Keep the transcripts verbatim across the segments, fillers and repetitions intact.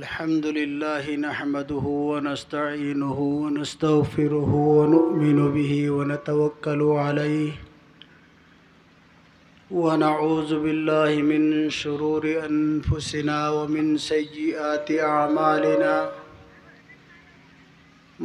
الحمد لله نحمده ونستعينه ونستغفره ونؤمن به ونتوكل عليه، ونعوذ بالله من شرور أنفسنا ومن سيئات أعمالنا.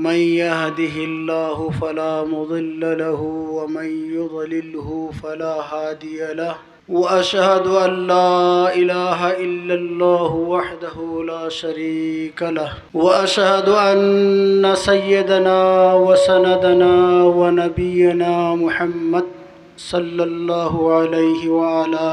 من يهده الله فلا مضل له ومن يضلله فلا هادي له. وأشهد أن لا إله إلا الله وحده لا شريك له. وأشهد أن سيدنا وسندنا ونبينا محمد صلى الله عليه وعلى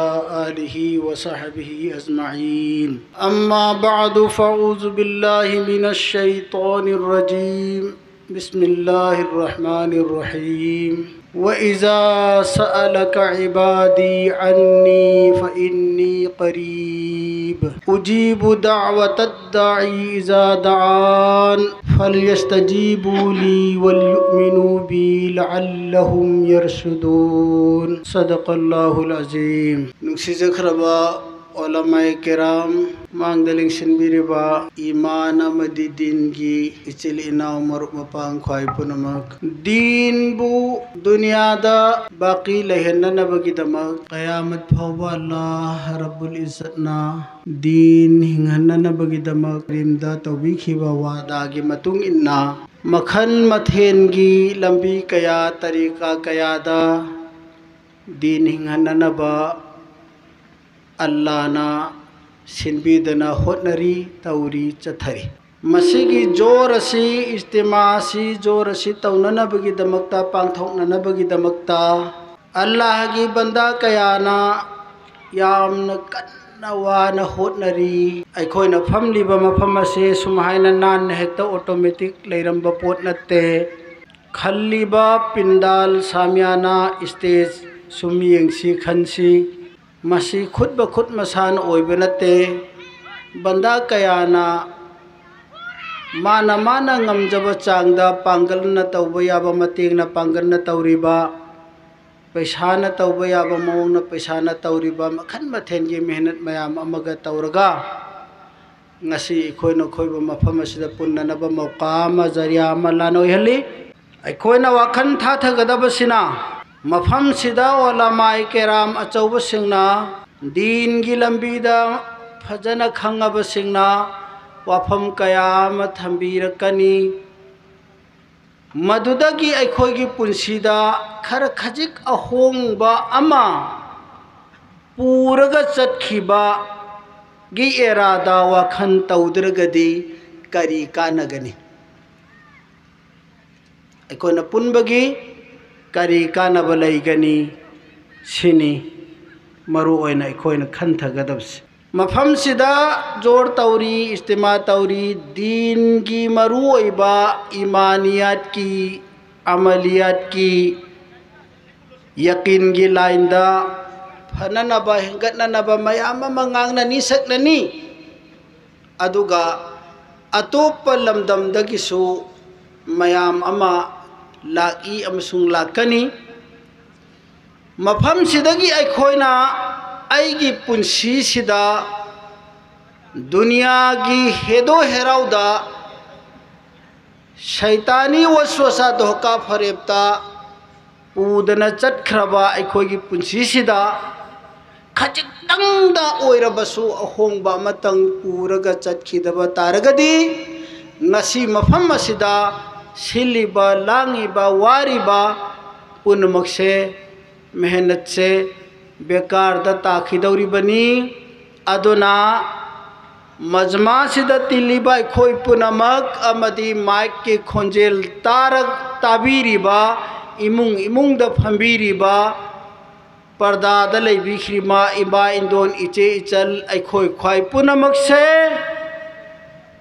آله وصحبه أجمعين. أما بعد، فأعوذ بالله من الشيطان الرجيم. بسم الله الرحمن الرحيم. وإذا سألك عبادي عني فإني قريب أجيب دعوة الداع إذا دعان فليستجيبوا لي وليؤمنوا بي لعلهم يرشدون. صدق الله العظيم. ꯅꯨꯡꯁꯤꯖꯈ꯭ꯔꯕ ꯎꯂꯃꯥꯏ ꯀꯤꯔꯥꯝ, ꯃꯥꯡꯗ ꯂꯦꯡꯁꯤꯟꯕꯤꯔꯤꯕ ꯏꯃꯥꯟ ꯑꯃꯗꯤ ꯗꯤꯟꯒꯤ ꯏꯆꯤꯜ ꯏꯅꯥꯎ ꯃꯔꯨꯞ ꯃꯄꯥꯡ ꯈ꯭ꯋꯥꯏ ꯄꯨꯝꯅꯃꯛ, ꯗꯤꯟꯕꯨ ꯗꯨꯅꯤꯌꯥꯗ ꯕꯥꯀꯤ ꯂꯩꯍꯟꯅꯅꯕꯒꯤꯗꯃꯛ ꯀꯌꯥꯃꯠ ꯐꯥꯎꯕ ꯑꯜꯂꯥꯍ ꯔꯕꯨꯜ ꯏꯖꯠꯅ ꯗꯤꯟ ꯍꯤꯡꯍꯟꯅꯅꯕꯒꯤꯗꯃꯛ ꯀꯔꯤꯝꯗ ꯇꯧꯕꯤꯈꯤꯕ ꯋꯥꯗꯥꯒꯤ ꯃꯇꯨꯡ ꯏꯟꯅ ꯃꯈꯜ ꯃꯊꯦꯜꯒꯤ ꯂꯝꯕꯤ ꯀꯌꯥ, ꯇꯔꯤꯀꯥ ꯀꯌꯥꯗ ꯗꯤꯟ ꯍꯤꯡꯍꯟꯅꯅꯕ ꯑꯜꯂꯥꯅ ꯁꯤꯟꯕꯤꯗꯅ ꯍꯣꯠꯅꯔꯤ, ꯇꯧꯔꯤ, ꯆꯠꯊꯔꯤ꯫ ꯃꯁꯤꯒꯤ ꯖꯣꯔ ꯑꯁꯤ, ꯏꯖꯇꯤꯃꯥ ꯑꯁꯤ, ꯖꯣꯔ ꯑꯁꯤ ꯇꯧꯅꯅꯕꯒꯤꯗꯃꯛꯇ, ꯄꯥꯡꯊꯣꯛꯅꯅꯕꯒꯤꯗꯃꯛꯇ ꯑꯜꯂꯥꯍꯒꯤ ꯕꯟꯗꯥ ꯀꯌꯥꯅ ꯌꯥꯝꯅ ꯀꯟꯅ ꯋꯥꯅ ꯍꯣꯠꯅꯔꯤ꯫ ꯑꯩꯈꯣꯏꯅ ꯐꯝꯂꯤꯕ ꯃꯐꯝ ꯑꯁꯤ ꯁꯨꯝ ꯍꯥꯏꯅ ꯅꯥꯟꯅ ꯍꯦꯛꯇ ꯑꯣꯇꯣꯃꯦꯇꯤꯛ ꯂꯩꯔꯝꯕ ꯄꯣꯠ ꯅꯠꯇꯦ꯫ ꯈꯜꯂꯤꯕ ꯄꯤꯟꯗꯥꯜ, ꯁꯥꯃꯤꯌꯥꯅꯥ, ꯁ꯭ꯇꯦꯖ ꯁꯨꯝ ꯌꯦꯡꯁꯤ, ꯈꯟꯁꯤ꯫ ꯃꯁꯤ ꯈꯨꯠ ꯃꯈꯨꯠ ꯃꯁꯥꯅ ꯑꯣꯏꯕ ꯅꯠꯇꯦ꯫ ꯕꯟꯗꯥ ꯀꯌꯥꯅ ꯃꯥꯅ ꯃꯥꯅ ꯉꯝꯖꯕ ꯆꯥꯡꯗ ꯄꯥꯡꯒꯜꯅ ꯇꯧꯕ ꯌꯥꯕ ꯃꯇꯦꯡꯅ ꯄꯥꯡꯒꯜꯅ ꯇꯧꯔꯤꯕ, ꯄꯩꯁꯥꯅ ꯇꯧꯕ ꯌꯥꯕ ꯃꯑꯣꯡꯅ ꯄꯩꯁꯥꯅ ꯇꯧꯔꯤꯕ, ꯃꯈꯜ ꯃꯊꯦꯜꯒꯤ ꯃꯦꯍꯅꯠ ꯃꯌꯥꯝ ꯑꯃꯒ ꯇꯧꯔꯒ ꯉꯁꯤ ꯑꯩꯈꯣꯏꯅ ꯈꯣꯏꯕ ꯃꯐꯝ ꯑꯁꯤꯗ ꯄꯨꯟꯅꯅꯕ ꯃꯧꯀꯥ ꯑꯃ, ꯖꯔꯤꯌꯥ ꯑꯃ ꯂꯥꯟ ꯑꯣꯏꯍꯜꯂꯤ꯫ ꯑꯩꯈꯣꯏꯅ ꯋꯥꯈꯜ ꯊꯥꯊꯒꯗꯕꯁꯤꯅ, ꯃꯐꯝꯁꯤꯗ ꯑꯣꯂꯃꯥꯏ ꯀꯦꯔꯥꯝ ꯑꯆꯧꯕꯁꯤꯡꯅ, ꯗꯤꯟꯒꯤ ꯂꯝꯕꯤꯗ ꯐꯖꯅ ꯈꯪꯉꯕꯁꯤꯡꯅ ꯋꯥꯐꯝ ꯀꯌꯥ ꯑꯃ ꯊꯝꯕꯤꯔꯛꯀꯅꯤ꯫ ꯃꯗꯨꯗꯒꯤ ꯑꯩꯈꯣꯏꯒꯤ ꯄꯨꯟꯁꯤꯗ ꯈꯔ ꯈꯖꯤꯛ ꯑꯍꯣꯡꯕ ꯑꯃ ꯄꯨꯔꯒ ꯆꯠꯈꯤꯕꯒꯤ ꯏꯔꯥꯗꯥ, ꯋꯥꯈꯜ ꯇꯧꯗ꯭ꯔꯒꯗꯤ ꯀꯔꯤ ꯀꯥꯟꯅꯒꯅꯤ? ꯑꯩꯈꯣꯏꯅ ꯄꯨꯟꯕꯒꯤ ꯀꯔꯤ ꯀꯥꯟꯅꯕ ꯂꯩꯒꯅꯤ? ꯁꯤꯅꯤ ꯃꯔꯨ ꯑꯣꯏꯅ ꯑꯩꯈꯣꯏꯅ ꯈꯟꯊꯒꯗꯕꯁꯦ꯫ ꯃꯐꯝꯁꯤꯗ ꯖꯣꯔ ꯇꯧꯔꯤ, ꯏꯖꯇꯤꯃꯥ ꯇꯧꯔꯤ, ꯗꯤꯟꯒꯤ ꯃꯔꯨꯑꯣꯏꯕ ꯏꯃꯥꯅꯤꯌꯥꯠꯀꯤ, ꯑꯃꯂꯤꯌꯥꯠꯀꯤ, ꯌꯀꯤꯟꯒꯤ ꯂꯥꯏꯟꯗ ꯐꯅꯅꯕ, ꯍꯦꯟꯒꯠꯅꯅꯕ ꯃꯌꯥꯝ ꯑꯃ ꯉꯥꯡꯅꯅꯤ, ꯁꯛꯅꯅꯤ꯫ ꯑꯗꯨꯒ ꯑꯇꯣꯞꯄ ꯂꯝꯗꯝꯗꯒꯤꯁꯨ ꯃꯌꯥꯝ ꯑꯃ ꯂꯥꯛꯏ ꯑꯃꯁꯨꯡ ꯂꯥꯛꯀꯅꯤ꯫ ꯃꯐꯝꯁꯤꯗꯒꯤ ꯑꯩꯈꯣꯏꯅ ꯑꯩꯒꯤ ꯄꯨꯟꯁꯤꯁꯤꯗ ꯗꯨꯅꯤꯌꯥꯒꯤ ꯍꯦꯗꯣ ꯍꯦꯔꯥꯎꯗ, ꯁꯩꯇꯥꯅꯤ ꯋꯁꯋꯁꯥ ꯙꯣꯀꯥ ꯐꯔꯦꯞꯇ ꯄꯨꯗꯅ ꯆꯠꯈ꯭ꯔꯕ ꯑꯩꯈꯣꯏꯒꯤ ꯄꯨꯟꯁꯤꯁꯤꯗ ꯈꯖꯤꯛꯇꯪꯗ ꯑꯣꯏꯔꯕꯁꯨ ꯑꯍꯣꯡꯕ ꯑꯃꯇꯪ ꯄꯨꯔꯒ ꯆꯠꯈꯤꯗꯕ ꯇꯥꯔꯒꯗꯤ, ꯉꯁꯤ ꯃꯐꯝ ꯑꯁꯤꯗ ꯁꯤꯜꯂꯤꯕ, ꯂꯥꯡꯉꯤꯕ, ꯋꯥꯔꯤꯕ ꯄꯨꯝꯅꯃꯛꯁꯦ, ꯃꯦꯍꯅꯠꯁꯦ ꯕꯦꯀꯥꯔꯗ ꯇꯥꯈꯤꯗꯧꯔꯤꯕꯅꯤ꯫ ꯑꯗꯨꯅ ꯃꯖꯃꯥꯁꯤꯗ ꯇꯤꯜꯂꯤꯕ ꯑꯩꯈꯣꯏ ꯄꯨꯝꯅꯃꯛ ꯑꯃꯗꯤ ꯃꯥꯏꯛꯀꯤ ꯈꯣꯟꯖꯦꯜ ꯇꯥꯔꯛ-, ꯇꯥꯕꯤꯔꯤꯕ, ꯏꯃꯨꯡ ꯏꯃꯨꯡꯗ ꯐꯝꯕꯤꯔꯤꯕ, ꯄꯔꯗꯥꯗ ꯂꯩꯕꯤꯈ꯭ꯔꯤꯕ ꯏꯃꯥ ꯏꯟꯗꯣꯟ ꯏꯆꯦ ꯏꯆꯜ ꯑꯩꯈꯣꯏ ꯈ꯭ꯋꯥꯏ ꯄꯨꯝꯅꯃꯛꯁꯦ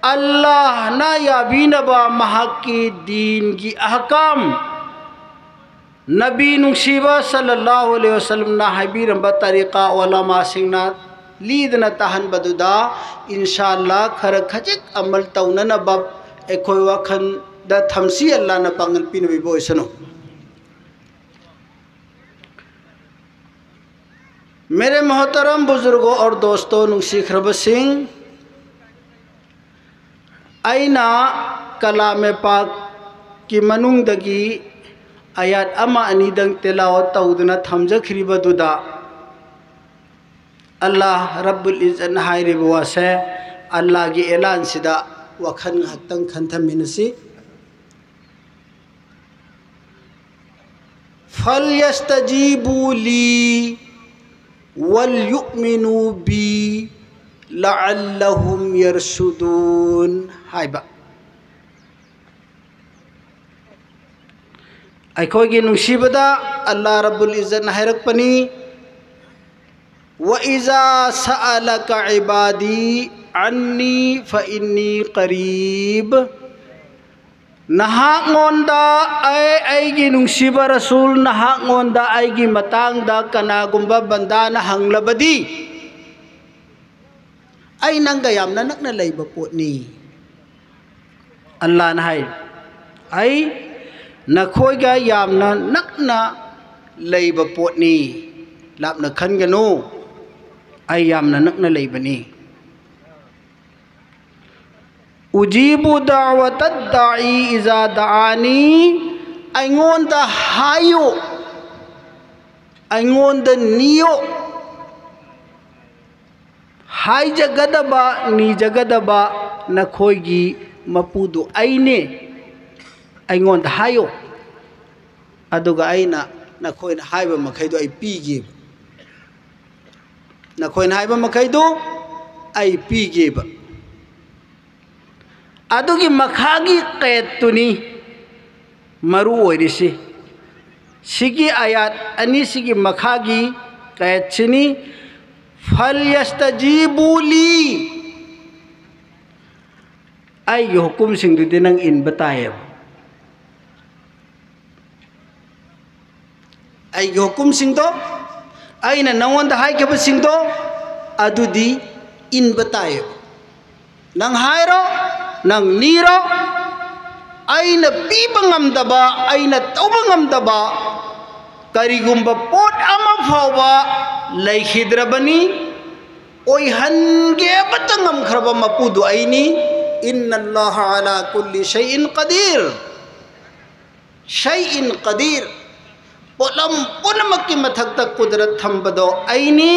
ꯑꯜꯂꯥꯍꯅ ꯌꯥꯕꯤꯅꯕ, ꯃꯍꯥꯛꯀꯤ ꯗꯤꯟꯒꯤ ꯑꯍꯀꯥꯝ, ꯅꯕꯤ ꯅꯨꯡꯁꯤꯕ ꯁꯜꯂꯜꯂꯥꯍꯨ ꯑꯂꯩꯍꯤ ꯋꯁꯜꯂꯝꯅ ꯍꯥꯏꯕꯤꯔꯝꯕ ꯇꯔꯤꯀꯥ ꯑꯣꯂꯃꯥꯁꯤꯡꯅ ꯂꯤꯗꯅ ꯇꯥꯍꯟꯕꯗꯨꯗ ꯏꯟꯁꯥ ꯑꯜꯂꯥ ꯈꯔ ꯈꯖꯤꯛ ꯑꯃꯜ ꯇꯧꯅꯅꯕ ꯑꯩꯈꯣꯏ ꯋꯥꯈꯜꯗ ꯊꯝꯁꯤ꯫ ꯑꯜꯂꯥꯍꯅ ꯄꯥꯡꯒꯜ ꯄꯤꯅꯕꯤꯕ ꯑꯣꯏꯁꯅꯨ꯫ मेरे मोहतरम बुजुर्गों और दोस्तों, ꯅꯨꯡꯁꯤꯈ꯭ꯔꯕꯁꯤꯡ, ꯑꯩꯅ ꯀꯂꯥꯃꯦ ꯄꯥꯛꯀꯤ ꯃꯅꯨꯡꯗꯒꯤ ꯑꯌꯥꯠ ꯑꯃ ꯑꯅꯤꯗꯪ ꯇꯦꯂꯥꯋꯠ ꯇꯧꯗꯨꯅ ꯊꯝꯖꯈ꯭ꯔꯤꯕꯗꯨꯗ, ꯑꯜꯂꯥꯍ ꯔꯕꯨꯜ ꯏꯖꯠꯅ ꯍꯥꯏꯔꯤꯕ ꯋꯥꯁꯦ, ꯑꯜꯂꯥꯍꯒꯤ ꯑꯦꯂꯥꯟꯁꯤꯗ ꯋꯥꯈꯜ ꯉꯥꯏꯍꯥꯛꯇꯪ ꯈꯟꯊꯃꯤꯟꯅꯁꯤ꯫ "ꯐꯜꯌꯁꯇꯖꯤꯕꯨ ꯂꯤ ꯋꯜꯌꯨꯑꯃꯤꯅꯨ ꯕꯤ ꯂꯑꯜꯂꯍꯨꯝ ꯌꯔꯁꯨꯗꯨꯟ" ꯍꯥꯏꯕ꯫ ꯑꯩꯈꯣꯏꯒꯤ ꯅꯨꯡꯁꯤꯕꯗ ꯑꯜꯂꯥꯍ ꯔꯕꯨꯜ ꯏꯖꯠꯅ ꯍꯥꯏꯔꯛꯄꯅꯤ, "ꯋ ꯏꯖꯥ ꯁꯑꯂꯀ ꯏꯕꯥꯗꯤ ꯑꯟꯅꯤ ꯐ ꯏꯟꯅꯤ ꯀꯔꯤꯕ"꯫ ꯅꯍꯥꯛꯉꯣꯟꯗ, ꯑꯩ, ꯑꯩꯒꯤ ꯅꯨꯡꯁꯤꯕ ꯔꯁꯨꯜ, ꯅꯍꯥꯛꯉꯣꯟꯗ ꯑꯩꯒꯤ ꯃꯇꯥꯡꯗ ꯀꯅꯥꯒꯨꯝꯕ ꯕꯟꯗꯥꯅ ꯍꯪꯂꯕꯗꯤ, ꯑꯩ ꯅꯪꯒ ꯌꯥꯝꯅ ꯅꯛꯅ ꯂꯩꯕ ꯄꯣꯠꯅꯤ꯫ ꯑꯜꯂꯥꯍꯅ ꯍꯥꯏ, "ꯑꯩ ꯅꯈꯣꯏꯒ ꯌꯥꯝꯅ ꯅꯛꯅ ꯂꯩꯕ ꯄꯣꯠꯅꯤ, ꯂꯥꯞꯅ ꯈꯟꯒꯅꯨ, ꯑꯩ ꯌꯥꯝꯅ ꯅꯛꯅ ꯂꯩꯕꯅꯤ"꯫ "ꯎꯖꯤꯕꯨ ꯗꯥꯋꯇ ꯗꯥꯏ ꯏꯖꯥ ꯗꯥꯑꯅꯤ", ꯑꯩꯉꯣꯟꯗ ꯍꯥꯏꯌꯨ, ꯑꯩꯉꯣꯟꯗ ꯅꯤꯌꯨ꯫ ꯍꯥꯏꯖꯒꯗꯕ, ꯅꯤꯖꯒꯗꯕ ꯅꯈꯣꯏꯒꯤ ꯃꯄꯨꯗꯨ ꯑꯩꯅꯦ꯫ ꯑꯩꯉꯣꯟꯗ ꯍꯥꯏꯌꯨ, ꯑꯗꯨꯒ ꯑꯩꯅ ꯅꯈꯣꯏꯅ ꯍꯥꯏꯕ ꯃꯈꯩꯗꯣ ꯑꯩ ꯄꯤꯒꯦꯕ꯫ ꯅꯈꯣꯏꯅ ꯍꯥꯏꯕ ꯃꯈꯩꯗꯣ ꯑꯩ ꯄꯤꯒꯦꯕ꯫ ꯑꯗꯨꯒꯤ ꯃꯈꯥꯒꯤ ꯀꯌꯥꯠꯇꯨꯅꯤ ꯃꯔꯨ ꯑꯣꯏꯔꯤꯁꯤ꯫ ꯁꯤꯒꯤ ꯑꯌꯥꯠ ꯑꯅꯤꯁꯤꯒꯤ ꯃꯈꯥꯒꯤ ꯀꯌꯥꯠꯁꯤꯅꯤ, "ꯐꯜꯌꯁꯇꯖꯤꯕꯨ ꯂꯤ", ꯑꯩꯒꯤ ꯍꯨꯀꯨꯝꯁꯤꯡꯗꯨꯗꯤ ꯅꯪ ꯏꯟꯕ ꯇꯥꯏꯌꯦꯕ꯫ ꯑꯩꯒꯤ ꯍꯨꯀꯨꯝꯁꯤꯡꯗꯣ, ꯑꯩꯅ ꯅꯉꯣꯟꯗ ꯍꯥꯏꯈꯤꯕꯁꯤꯡꯗꯣ, ꯑꯗꯨꯗꯤ ꯏꯟꯕ ꯇꯥꯏꯌꯦꯕ꯫ ꯅꯪ ꯍꯥꯏꯔꯣ, ꯅꯪ ꯅꯤꯔꯣ, ꯑꯩꯅ ꯄꯤꯕ ꯉꯝꯗꯕ, ꯑꯩꯅ ꯇꯧꯕ ꯉꯝꯗꯕ ꯀꯔꯤꯒꯨꯝꯕ ꯄꯣꯠ ꯑꯃ ꯐꯥꯎꯕ ꯂꯩꯈꯤꯗ꯭ꯔꯕꯅꯤ꯫ ꯑꯣꯏꯍꯟꯒꯦꯕꯇ ꯉꯝꯈ꯭ꯔꯕ ꯃꯄꯨꯗꯨ ꯑꯩꯅꯤ꯫ "ꯏꯟꯅ ꯑꯜꯂꯥꯍ ꯑꯂꯥ ꯀꯨꯜꯂꯤ ꯁꯩꯏꯟ ꯀꯗꯤꯔ, ꯁꯩꯏꯟ ꯀꯗꯤꯔ꯫ ꯄꯣꯠꯂꯝ ꯄꯨꯝꯅꯃꯛꯀꯤ ꯃꯊꯛꯇ ꯀꯨꯗꯔꯠ ꯊꯝꯕꯗꯣ ꯑꯩꯅꯤ꯫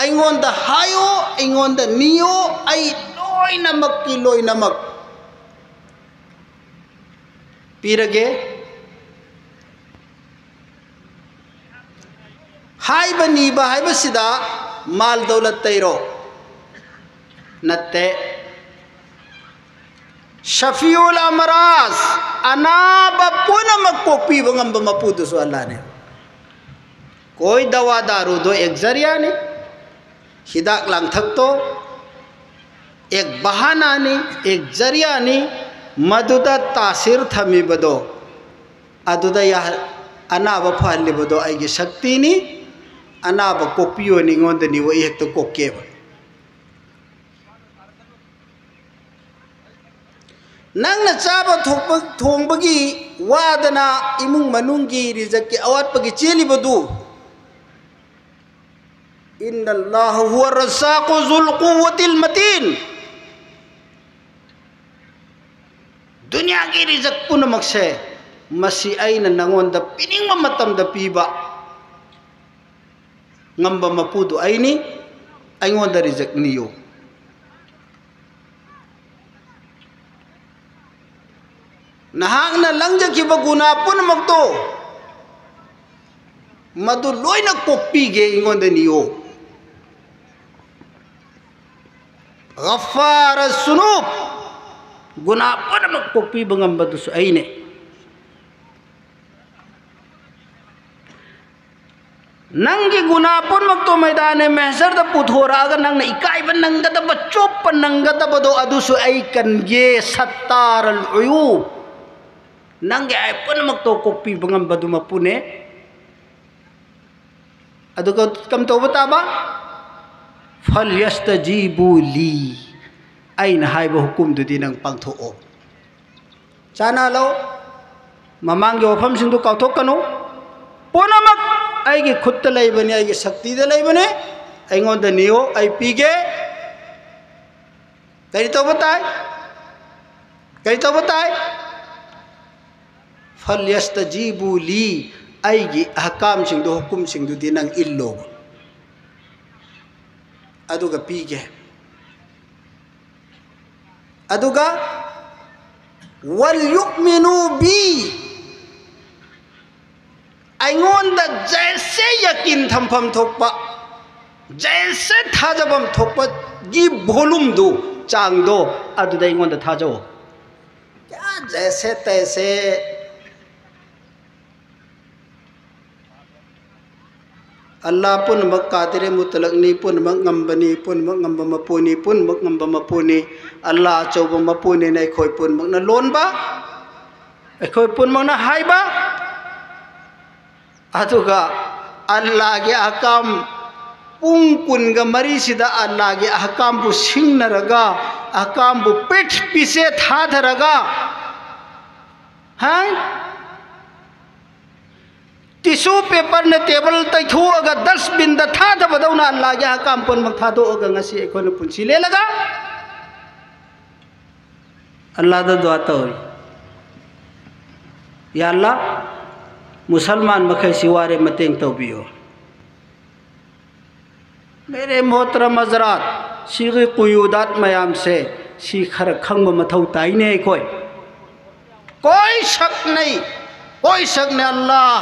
ꯑꯩꯉꯣꯟꯗ ꯍꯥꯏꯌꯣ, ꯑꯩꯉꯣꯟꯗ ꯅꯤꯌꯣ, ꯑꯩ ꯂꯣꯏꯅꯃꯛꯀꯤ ꯂꯣꯏꯅꯃꯛ ꯄꯤꯔꯒꯦ"꯫ ꯍꯥꯏꯕ ꯅꯤꯕ ꯍꯥꯏꯕꯁꯤꯗ ꯃꯥꯜ ꯗꯧꯂꯠꯇꯩꯔꯣ? ꯅꯠꯇꯦ꯫ ꯁꯐꯤꯎꯜ ꯑꯃꯔꯥꯖ, ꯑꯅꯥꯕ ꯄꯨꯝꯅꯃꯛ ꯀꯣꯛꯄꯤꯕ ꯉꯝꯕ ꯃꯄꯨꯗꯨꯁꯨ ꯑꯜꯂꯥꯅꯦ꯫ ꯀꯣꯏ ꯗꯋꯥ ꯗꯥꯔꯨꯗꯣ ꯑꯦꯛ ꯖꯔꯤꯌꯥꯅꯤ, ꯍꯤꯗꯥꯛ ꯂꯥꯡꯊꯛꯇꯣ ꯑꯦꯛ ꯕꯍꯥꯅꯥꯅꯤ, ꯑꯦꯛ ꯖꯔꯤꯌꯥꯅꯤ꯫ ꯃꯗꯨꯗ ꯇꯥꯁꯤꯔ ꯊꯝꯃꯤꯕꯗꯣ, ꯑꯗꯨꯗ ꯌꯥꯍ-, ꯑꯅꯥꯕ ꯐꯍꯜꯂꯤꯕꯗꯣ ꯑꯩꯒꯤ ꯁꯛꯇꯤꯅꯤ꯫ ꯑꯅꯥꯕ ꯀꯣꯛꯄꯤꯌꯣꯅ ꯑꯩꯉꯣꯟꯗ ꯅꯤꯌꯣ, ꯑꯩ ꯍꯦꯛꯇ ꯀꯣꯛꯀꯦꯕ꯫ ꯅꯪꯅ ꯆꯥꯕ ꯊꯣꯛꯄ, ꯊꯣꯡꯕꯒꯤ ꯋꯥꯗꯅ ꯏꯃꯨꯡ ꯃꯅꯨꯡꯒꯤ ꯔꯤꯖꯛꯀꯤ ꯑꯋꯥꯠꯄꯒꯤ ꯆꯦꯜꯂꯤꯕꯗꯨ, "ꯏꯟꯅ ꯑꯜꯂꯥꯍ ꯍꯨꯋ ꯔꯖꯥꯀꯨ ꯖꯨꯜ ꯀꯨꯋ꯭ꯋꯥꯇꯤꯜ ꯃꯇꯤꯟ"꯫ ꯗꯨꯅꯤꯌꯥꯒꯤ ꯔꯤꯖꯛ ꯄꯨꯝꯅꯃꯛꯁꯦ, ꯃꯁꯤ ꯑꯩꯅ ꯅꯪꯉꯣꯟꯗ ꯄꯤꯅꯤꯡꯕ ꯃꯇꯝꯗ ꯄꯤꯕ ꯉꯝꯕ ꯃꯄꯨꯗꯨ ꯑꯩꯅꯤ꯫ ꯑꯩꯉꯣꯟꯗ ꯔꯤꯖꯛ ꯅꯤꯌꯨ꯫ ꯅꯍꯥꯛꯅ ꯂꯪꯖꯈꯤꯕ ꯒꯨꯅꯥ ꯄꯨꯝꯅꯃꯛꯇꯣ, ꯃꯗꯨ ꯂꯣꯏꯅ ꯀꯣꯛꯄꯤꯒꯦ, ꯑꯩꯉꯣꯟꯗ ꯅꯤꯌꯣ꯫ ꯒꯐꯥꯔ ꯁꯨꯅꯨꯞ, ꯒꯨꯅꯥ ꯄꯨꯝꯅꯃꯛ ꯀꯣꯛꯄꯤꯕ ꯉꯝꯕꯗꯨꯁꯨ ꯑꯩꯅꯦ꯫ ꯅꯪꯒꯤ ꯒꯨꯅꯥ ꯄꯨꯝꯅꯃꯛꯇꯣ ꯃꯩꯗꯥꯅꯦ ꯃꯦꯍꯁꯔꯗ ꯄꯨꯊꯣꯔꯛꯑꯒ ꯅꯪꯅ ꯏꯀꯥꯏꯕ ꯅꯪꯒꯗꯕ, ꯆꯣꯞꯄ ꯅꯪꯒꯗꯕꯗꯣ ꯑꯗꯨꯁꯨ ꯑꯩ ꯀꯟꯒꯦ꯫ ꯁꯠꯇꯥꯔ ꯑꯜ ꯎꯌꯨꯕ, ꯅꯪꯒꯤ ꯑꯥꯏꯕ ꯄꯨꯝꯅꯃꯛꯇꯣ ꯀꯣꯛꯄꯤꯕ ꯉꯝꯕꯗꯨ ꯃꯄꯨꯅꯦ꯫ ꯑꯗꯨꯒ ꯀꯝ ꯇꯧꯕ ꯇꯥꯕ? ꯐꯜꯌꯁꯇꯖꯤꯕꯨ ꯂꯤ, ꯑꯩꯅ ꯍꯥꯏꯕ ꯍꯨꯀꯨꯝꯗꯨꯗꯤ ꯅꯪ ꯄꯥꯡꯊꯣꯛꯑꯣ꯫ ꯆꯥꯅ ꯂꯧ꯫ ꯃꯃꯥꯡꯒꯤ ꯋꯥꯐꯝꯁꯤꯡꯗꯨ ꯀꯥꯎꯊꯣꯛꯀꯅꯨ꯫ ꯄꯨꯝꯅꯃꯛ ꯑꯩꯒꯤ ꯈꯨꯠꯇ ꯂꯩꯕꯅꯤ, ꯑꯩꯒꯤ ꯁꯛꯇꯤꯗ ꯂꯩꯕꯅꯤ꯫ ꯑꯩꯉꯣꯟꯗ ꯅꯤꯌꯣ, ꯑꯩ ꯄꯤꯒꯦ꯫ ꯀꯔꯤ ꯇꯧꯕ ꯇꯥꯏ? ꯀꯔꯤ ꯇꯧꯕ ꯇꯥꯏ? "ꯐꯜꯌꯁꯇꯖꯤꯕꯨ ꯂꯤ", ꯑꯩꯒꯤ ꯑꯍꯀꯥꯝꯁꯤꯡꯗꯣ, ꯍꯨꯀꯨꯝꯁꯤꯡꯗꯨꯗꯤ ꯅꯪ ꯏꯜꯂꯣꯕ, ꯑꯗꯨꯒ ꯄꯤꯒꯦ꯫ ꯑꯗꯨꯒ "ꯋꯜ ꯌꯨꯛꯃꯤꯅꯨ ꯕꯤ", ꯑꯩꯉꯣꯟꯗ ꯖꯩꯁꯦ ꯌꯀꯤꯟ ꯊꯝꯐꯝ ꯊꯣꯛꯄ, ꯖꯩꯁꯦ ꯊꯥꯖꯐꯝ ꯊꯣꯛꯄꯒꯤ ꯚꯣꯂꯨꯝꯗꯨ, ꯆꯥꯡꯗꯣ, ꯑꯗꯨꯗ ꯑꯩꯉꯣꯟꯗ ꯊꯥꯖꯧ꯫ ꯀꯌꯥ ꯖꯩꯁꯦ ꯇꯩꯁꯦ꯫ ꯑꯜꯂꯥ ꯄꯨꯝꯅꯃꯛ ꯀꯥꯗꯤꯔꯦ ꯃꯨꯇꯂꯛꯅꯤ, ꯄꯨꯝꯅꯃꯛ ꯉꯝꯕꯅꯤ, ꯄꯨꯝꯅꯃꯛ ꯉꯝꯕ ꯃꯄꯨꯅꯤ, ꯄꯨꯝꯅꯃꯛ ꯉꯝꯕ ꯃꯄꯨꯅꯤ꯫ ꯑꯜꯂꯥ ꯑꯆꯧꯕ ꯃꯄꯨꯅꯤꯅ ꯑꯩꯈꯣꯏ ꯄꯨꯝꯅꯃꯛꯅ ꯂꯣꯟꯕ, ꯑꯩꯈꯣꯏ ꯄꯨꯝꯅꯃꯛꯅ ꯍꯥꯏꯕ꯫ ꯑꯗꯨꯒ ꯑꯜꯂꯥꯒꯤ ꯑꯍꯀꯥꯝ ꯄꯨꯡ ꯀꯨꯟꯒ ꯃꯔꯤꯁꯤꯗ ꯑꯜꯂꯥꯒꯤ ꯑꯍꯀꯥꯝꯕꯨ ꯁꯤꯡꯅꯔꯒ, ꯑꯍꯀꯥꯝꯕꯨ ꯄꯤꯊ ꯄꯤꯁꯦ ꯊꯥꯊꯔꯒ, ꯍꯥꯏ, ꯇꯤꯁꯨ ꯄꯦꯄꯔꯅ ꯇꯦꯕꯜ ꯇꯩꯊꯣꯛꯑꯒ ꯗꯁꯕꯤꯟꯗ ꯊꯥꯗꯕꯗꯧꯅ ꯑꯜꯂꯥꯒꯤ ꯑꯍꯀꯥꯝ ꯄꯨꯝꯅꯃꯛ ꯊꯥꯗꯣꯛꯑꯒ ꯉꯁꯤ ꯑꯩꯈꯣꯏꯅ ꯄꯨꯟꯁꯤ ꯂꯦꯜꯂꯒ ꯑꯜꯂꯥꯗ ꯗꯨꯋꯥ ꯇꯧꯔꯤ, "ꯌꯥ ꯑꯜꯂꯥ, ꯃꯨꯁꯜꯃꯥꯟ ꯃꯈꯩꯁꯤ ꯋꯥꯔꯦ, ꯃꯇꯦꯡ ꯇꯧꯕꯤꯌꯨ"꯫ ꯃꯦꯔꯦ ꯃꯣꯍꯇꯔꯝ ꯍꯖꯔꯥꯠ, ꯁꯤꯒꯤ ꯀꯨꯌꯨꯗꯥꯠ ꯃꯌꯥꯝꯁꯦ ꯁꯤ ꯈꯔ ꯈꯪꯕ ꯃꯊꯧ ꯇꯥꯏꯅꯦ ꯑꯩꯈꯣꯏ꯫ कोई शक नहीं, कोई शक नहीं, अल्लाह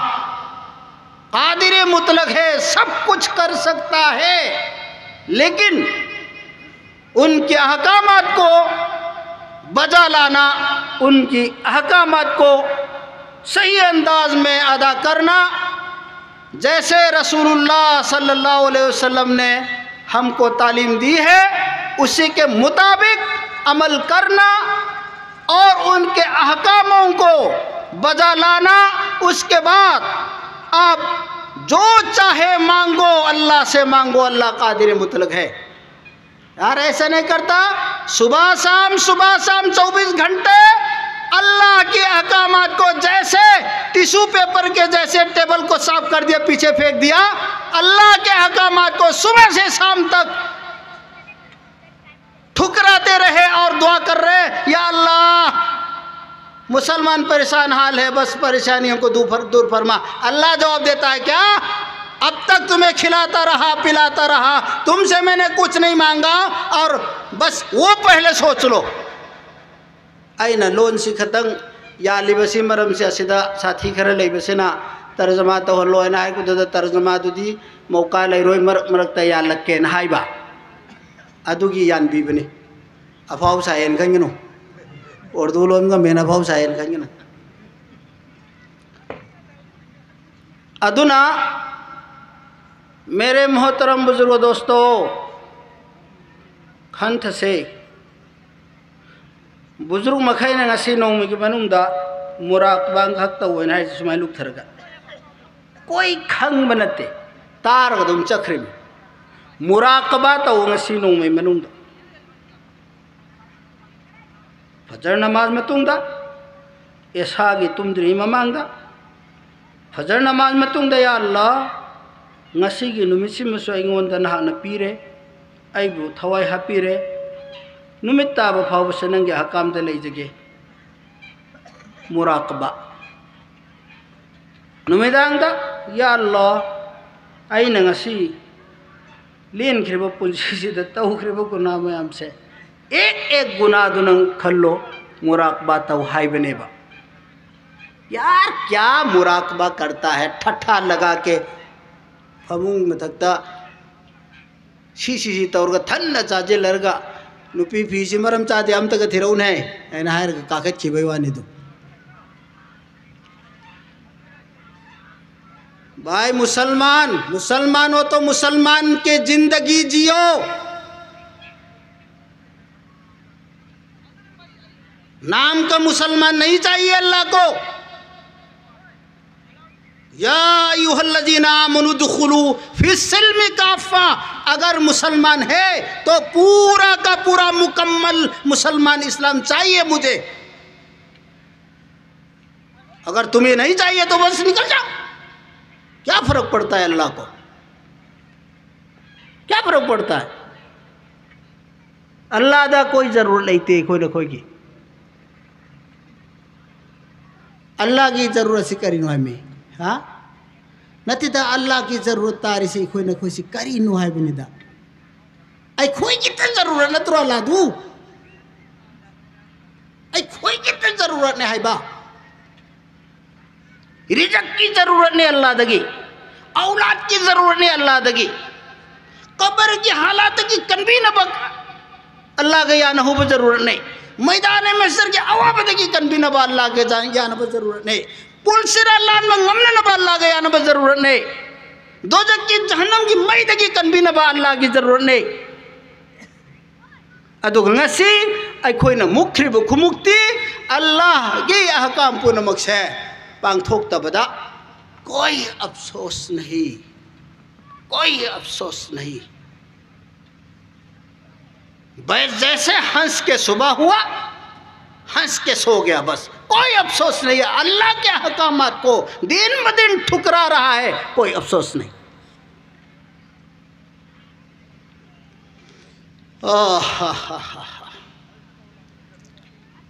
कादिर मुतलक है, सब कुछ कर सकता है, लेकिन उनके अहकामात को बजा लाना, उनकी अहकामात को सही अंदाज में अदा करना, जैसे रसूलुल्लाह सल्लल्लाहु अलैहि वसल्लम ने हमको तालीम दी है, उसी के मुताबिक अमल करना और उनके अहकामों को बजा लाना। उसके बाद आप जो चाहे मांगो, अल्लाह से मांगो, अल्लाह कादिर मुतलक है। यार, ऐसा नहीं करता। सुबह शाम, सुबह शाम, चौबीस घंटे अल्लाह के अहकामात को जैसे टिश्यू पेपर के जैसे टेबल को साफ कर दिया, पीछे फेंक दिया, अल्लाह के अहकामात को सुबह से शाम तक ठुकराते दुआ कर रहे, या अल्लाह, मुसलमान परेशान हाल है, बस परेशानियों को दूर फर-, दूर फरमा। अल्लाह जवाब देता है, क्या अब तक तुम्हें खिलाता रहा, पिलाता रहा, तुमसे मैंने कुछ नहीं मांगा? और बस वो पहले सोच लो। ꯑꯩꯅ ꯂꯣꯟꯁꯤ ꯈꯇꯪ ꯌꯥꯜꯂꯤꯕꯁꯤ ꯃꯔꯝꯁꯤ ꯑꯁꯤꯗ ꯁꯥꯊꯤ ꯈꯔ ꯂꯩꯕꯁꯤꯅ ꯇꯔꯖꯃꯥ ꯇꯧꯍꯜꯂꯣ ꯍꯥꯏꯅ ꯍꯥꯏꯕꯗꯨꯗ ꯇꯔꯖꯃꯥꯗꯨꯗꯤ ꯃꯧꯀꯥ ꯂꯩꯔꯣꯏ, ꯃꯔꯛ ꯃꯔꯛꯇ ꯌꯥꯜꯂꯛꯀꯦꯅ ꯍꯥꯏꯕ ꯑꯗꯨꯒꯤ ꯌꯥꯟꯕꯤꯕꯅꯤ꯫ ꯑꯐꯥꯎ ꯁꯥꯏꯌꯦꯅ ꯈꯟꯒꯅꯨ꯫ ꯎꯔꯗꯨ ꯂꯣꯟ ꯉꯝꯃꯦꯅ ꯑꯐꯥꯎ ꯁꯥꯏꯌꯦꯅ ꯈꯟꯒꯅꯨ꯫ ꯑꯗꯨꯅ मेरे मोहतरम बुजुर्ग दोस्तों, ꯈꯟꯊꯁꯦ꯫ ꯕꯨꯖꯨꯔꯨꯛ ꯃꯈꯩꯅ ꯉꯁꯤ ꯅꯣꯡꯃꯒꯤ ꯃꯅꯨꯡꯗ ꯃꯨꯔꯥꯛꯕꯥ ꯈꯛ ꯇꯧꯑꯣꯅ ꯍꯥꯏꯔꯤꯁꯦ ꯁꯨꯃꯥꯏꯅ ꯂꯨꯞꯊꯔꯒ꯫ ꯀꯣꯏ ꯈꯪꯕ ꯅꯠꯇꯦ, ꯇꯥꯔꯒ ꯑꯗꯨꯝ ꯆꯠꯈ꯭ꯔꯤꯃꯤ꯫ ꯃꯨꯔꯥꯀꯕꯥ ꯇꯧ ꯉꯁꯤ ꯅꯣꯡꯃꯒꯤ ꯃꯅꯨꯡꯗ꯫ ꯐꯖꯔ ꯅꯃꯥꯖ ꯃꯇꯨꯡꯗ, ꯑꯦꯁꯥꯒꯤ ꯇꯨꯝꯗ꯭ꯔꯤꯉꯩ ꯃꯃꯥꯡꯗ, ꯐꯖꯔ ꯅꯃꯥꯖ ꯃꯇꯨꯡꯗ, ꯌꯥ ꯑꯜꯂꯥ, ꯉꯁꯤꯒꯤ ꯅꯨꯃꯤꯠꯁꯤꯃꯁꯨ ꯑꯩꯉꯣꯟꯗ ꯅꯍꯥꯛꯅ ꯄꯤꯔꯦ, ꯑꯩꯕꯨ ꯊꯋꯥꯏ ꯍꯥꯞꯄꯤꯔꯦ, ꯅꯨꯃꯤꯠ ꯇꯥꯕ ꯐꯥꯎꯕꯁꯦ ꯅꯪꯒꯤ ꯑꯍꯀꯥꯝꯗ ꯂꯩꯖꯒꯦ꯫ ꯃꯨꯔꯥꯀꯕꯥ꯫ ꯅꯨꯃꯤꯗꯥꯡꯗ, ꯌꯥ ꯑꯜꯂꯥ, ꯑꯩꯅ ꯉꯁꯤ ꯂꯦꯟꯈ꯭ꯔꯤꯕ ꯄꯨꯟꯁꯤꯁꯤꯗ ꯇꯧꯈ꯭ꯔꯤꯕ ꯒꯨꯅꯥ ꯃꯌꯥꯝꯁꯦ, ꯑꯦꯛ ꯑꯦꯛ ꯒꯨꯅꯥꯗꯨ ꯅꯪ ꯈꯜꯂꯣ, ꯃꯨꯔꯥꯀꯕꯥ ꯇꯧ ꯍꯥꯏꯕꯅꯦꯕ꯫ यार क्या मुराकबा करता है, ठट्ठा लगा के ꯐꯃꯨꯡ ꯃꯊꯛꯇ ꯁꯤ ꯁꯤ ꯁꯤ ꯇꯧꯔꯒ ꯊꯟꯅ ꯆꯥꯁꯤꯜꯂꯔꯒ, "ꯅꯨꯄꯤ ꯐꯤꯁꯤ ꯃꯔꯝ ꯆꯥꯗꯦ, ꯑꯝꯇꯒ ꯊꯤꯔꯛꯎꯅꯦ" ꯍꯥꯏꯅ ꯍꯥꯏꯔꯒ ꯀꯥꯈꯠꯈꯤꯕꯩ ꯋꯥꯅꯤꯗꯣ꯫ भाई मुसलमान, मुसलमान हो तो मुसलमान के जिंदगी जियो। नाम का मुसलमान नहीं चाहिए अल्लाह को। या अय्युहल्लज़ीना आमनु उदखुलू फिस्सिल्मि काफ़्फ़ा। अगर मुसलमान है तो पूरा का पूरा मुकम्मल मुसलमान इस्लाम चाहिए मुझे। अगर तुम्हें नहीं चाहिए तो बस निकल जाओ। क्या फर्क पड़ता है अल्लाह को? क्या फर्क पड़ता है? ꯑꯜꯂꯥꯗ ꯀꯣꯏ ꯖꯔꯨꯔꯠ ꯂꯩꯇꯦ ꯑꯩꯈꯣꯏ ꯅꯈꯣꯏꯒꯤ꯫ ꯑꯜꯂꯥꯒꯤ ꯖꯔꯨꯔꯠꯁꯤ ꯀꯔꯤꯅꯣ ꯍꯥꯏꯃꯤ? ꯍꯥ? ꯅꯠꯇꯦꯗ, ꯑꯜꯂꯥꯒꯤ ꯖꯔꯨꯔꯠ ꯇꯥꯔꯤꯁꯤ ꯑꯩꯈꯣꯏ ꯅꯈꯣꯏꯁꯤ ꯀꯔꯤꯅꯣ ꯍꯥꯏꯕꯅꯤꯗ꯫ ꯑꯩꯈꯣꯏꯒꯤꯇ ꯖꯔꯨꯔꯠ ꯅꯠꯇ꯭ꯔꯣ ꯑꯜꯂꯥꯗꯨ? ꯑꯩꯈꯣꯏꯒꯤꯇ ꯖꯔꯨꯔꯠꯅꯦ ꯍꯥꯏꯕ꯫ ꯔꯤꯖꯛꯀꯤ ꯖꯔꯨꯔꯠꯅꯦ ꯑꯜꯂꯥꯗꯒꯤ, ꯑꯧꯂꯥꯗꯀꯤ ꯖꯔꯨꯔꯠꯅꯦ ꯑꯜꯂꯥꯗꯒꯤ, ꯀꯕꯔꯒꯤ ꯍꯥꯂꯥꯠꯇꯒꯤ ꯀꯟꯕꯤꯅꯕ ꯑꯜꯂꯥꯒ ꯌꯥꯅꯍꯧꯕ ꯖꯔꯨꯔꯠꯅꯦ꯫ ꯃꯩꯗꯥꯅꯦ ꯃꯁꯔꯒꯤ ꯑꯋꯥꯕꯗꯒꯤ ꯀꯟꯕꯤꯅꯕ ꯑꯜꯂꯥꯒ ꯌꯥ-, ꯌꯥꯅꯕ ꯖꯔꯨꯔꯠꯅꯦ꯫ ꯄꯨꯜꯁꯤꯔꯥ ꯂꯥꯟꯕ ꯉꯝꯅꯅꯕ ꯑꯜꯂꯥꯒ ꯌꯥꯅꯕ ꯖꯔꯨꯔꯠꯅꯦ꯫ ꯗꯣꯖꯛꯀꯤ ꯖꯍꯟꯅꯝꯒꯤ ꯃꯩꯗꯒꯤ ꯀꯟꯕꯤꯅꯕ ꯑꯜꯂꯥꯒꯤ ꯖꯔꯨꯔꯠꯅꯦ꯫ ꯑꯗꯨꯒ ꯉꯁꯤ ꯑꯩꯈꯣꯏꯅ ꯃꯨꯛꯈ꯭ꯔꯤꯕ ꯈꯨꯃꯨꯛꯇꯤ ꯑꯜꯂꯥꯍꯒꯤ ꯑꯍꯀꯥꯝ ꯄꯨꯝꯅꯃꯛꯁꯦ ꯄꯥꯡꯊꯣꯛꯇꯕꯗ ꯀꯣꯏ ꯑꯐꯁꯣꯁ ꯅꯍꯤ, ꯀꯣꯏ ꯑꯐꯁꯣꯁ ꯅꯍꯤ꯫ बस जैसे हंस के सुबह हुआ, हंस के सो गया, बस कोई अफसोस नहीं है। अल्लाह के अहकामात को दिन ब दिन ठुकरा रहा है, कोई अफसोस नहीं। ꯑꯥ, ꯍꯥ, ꯍꯥ, ꯍꯥ, ꯍꯥ꯫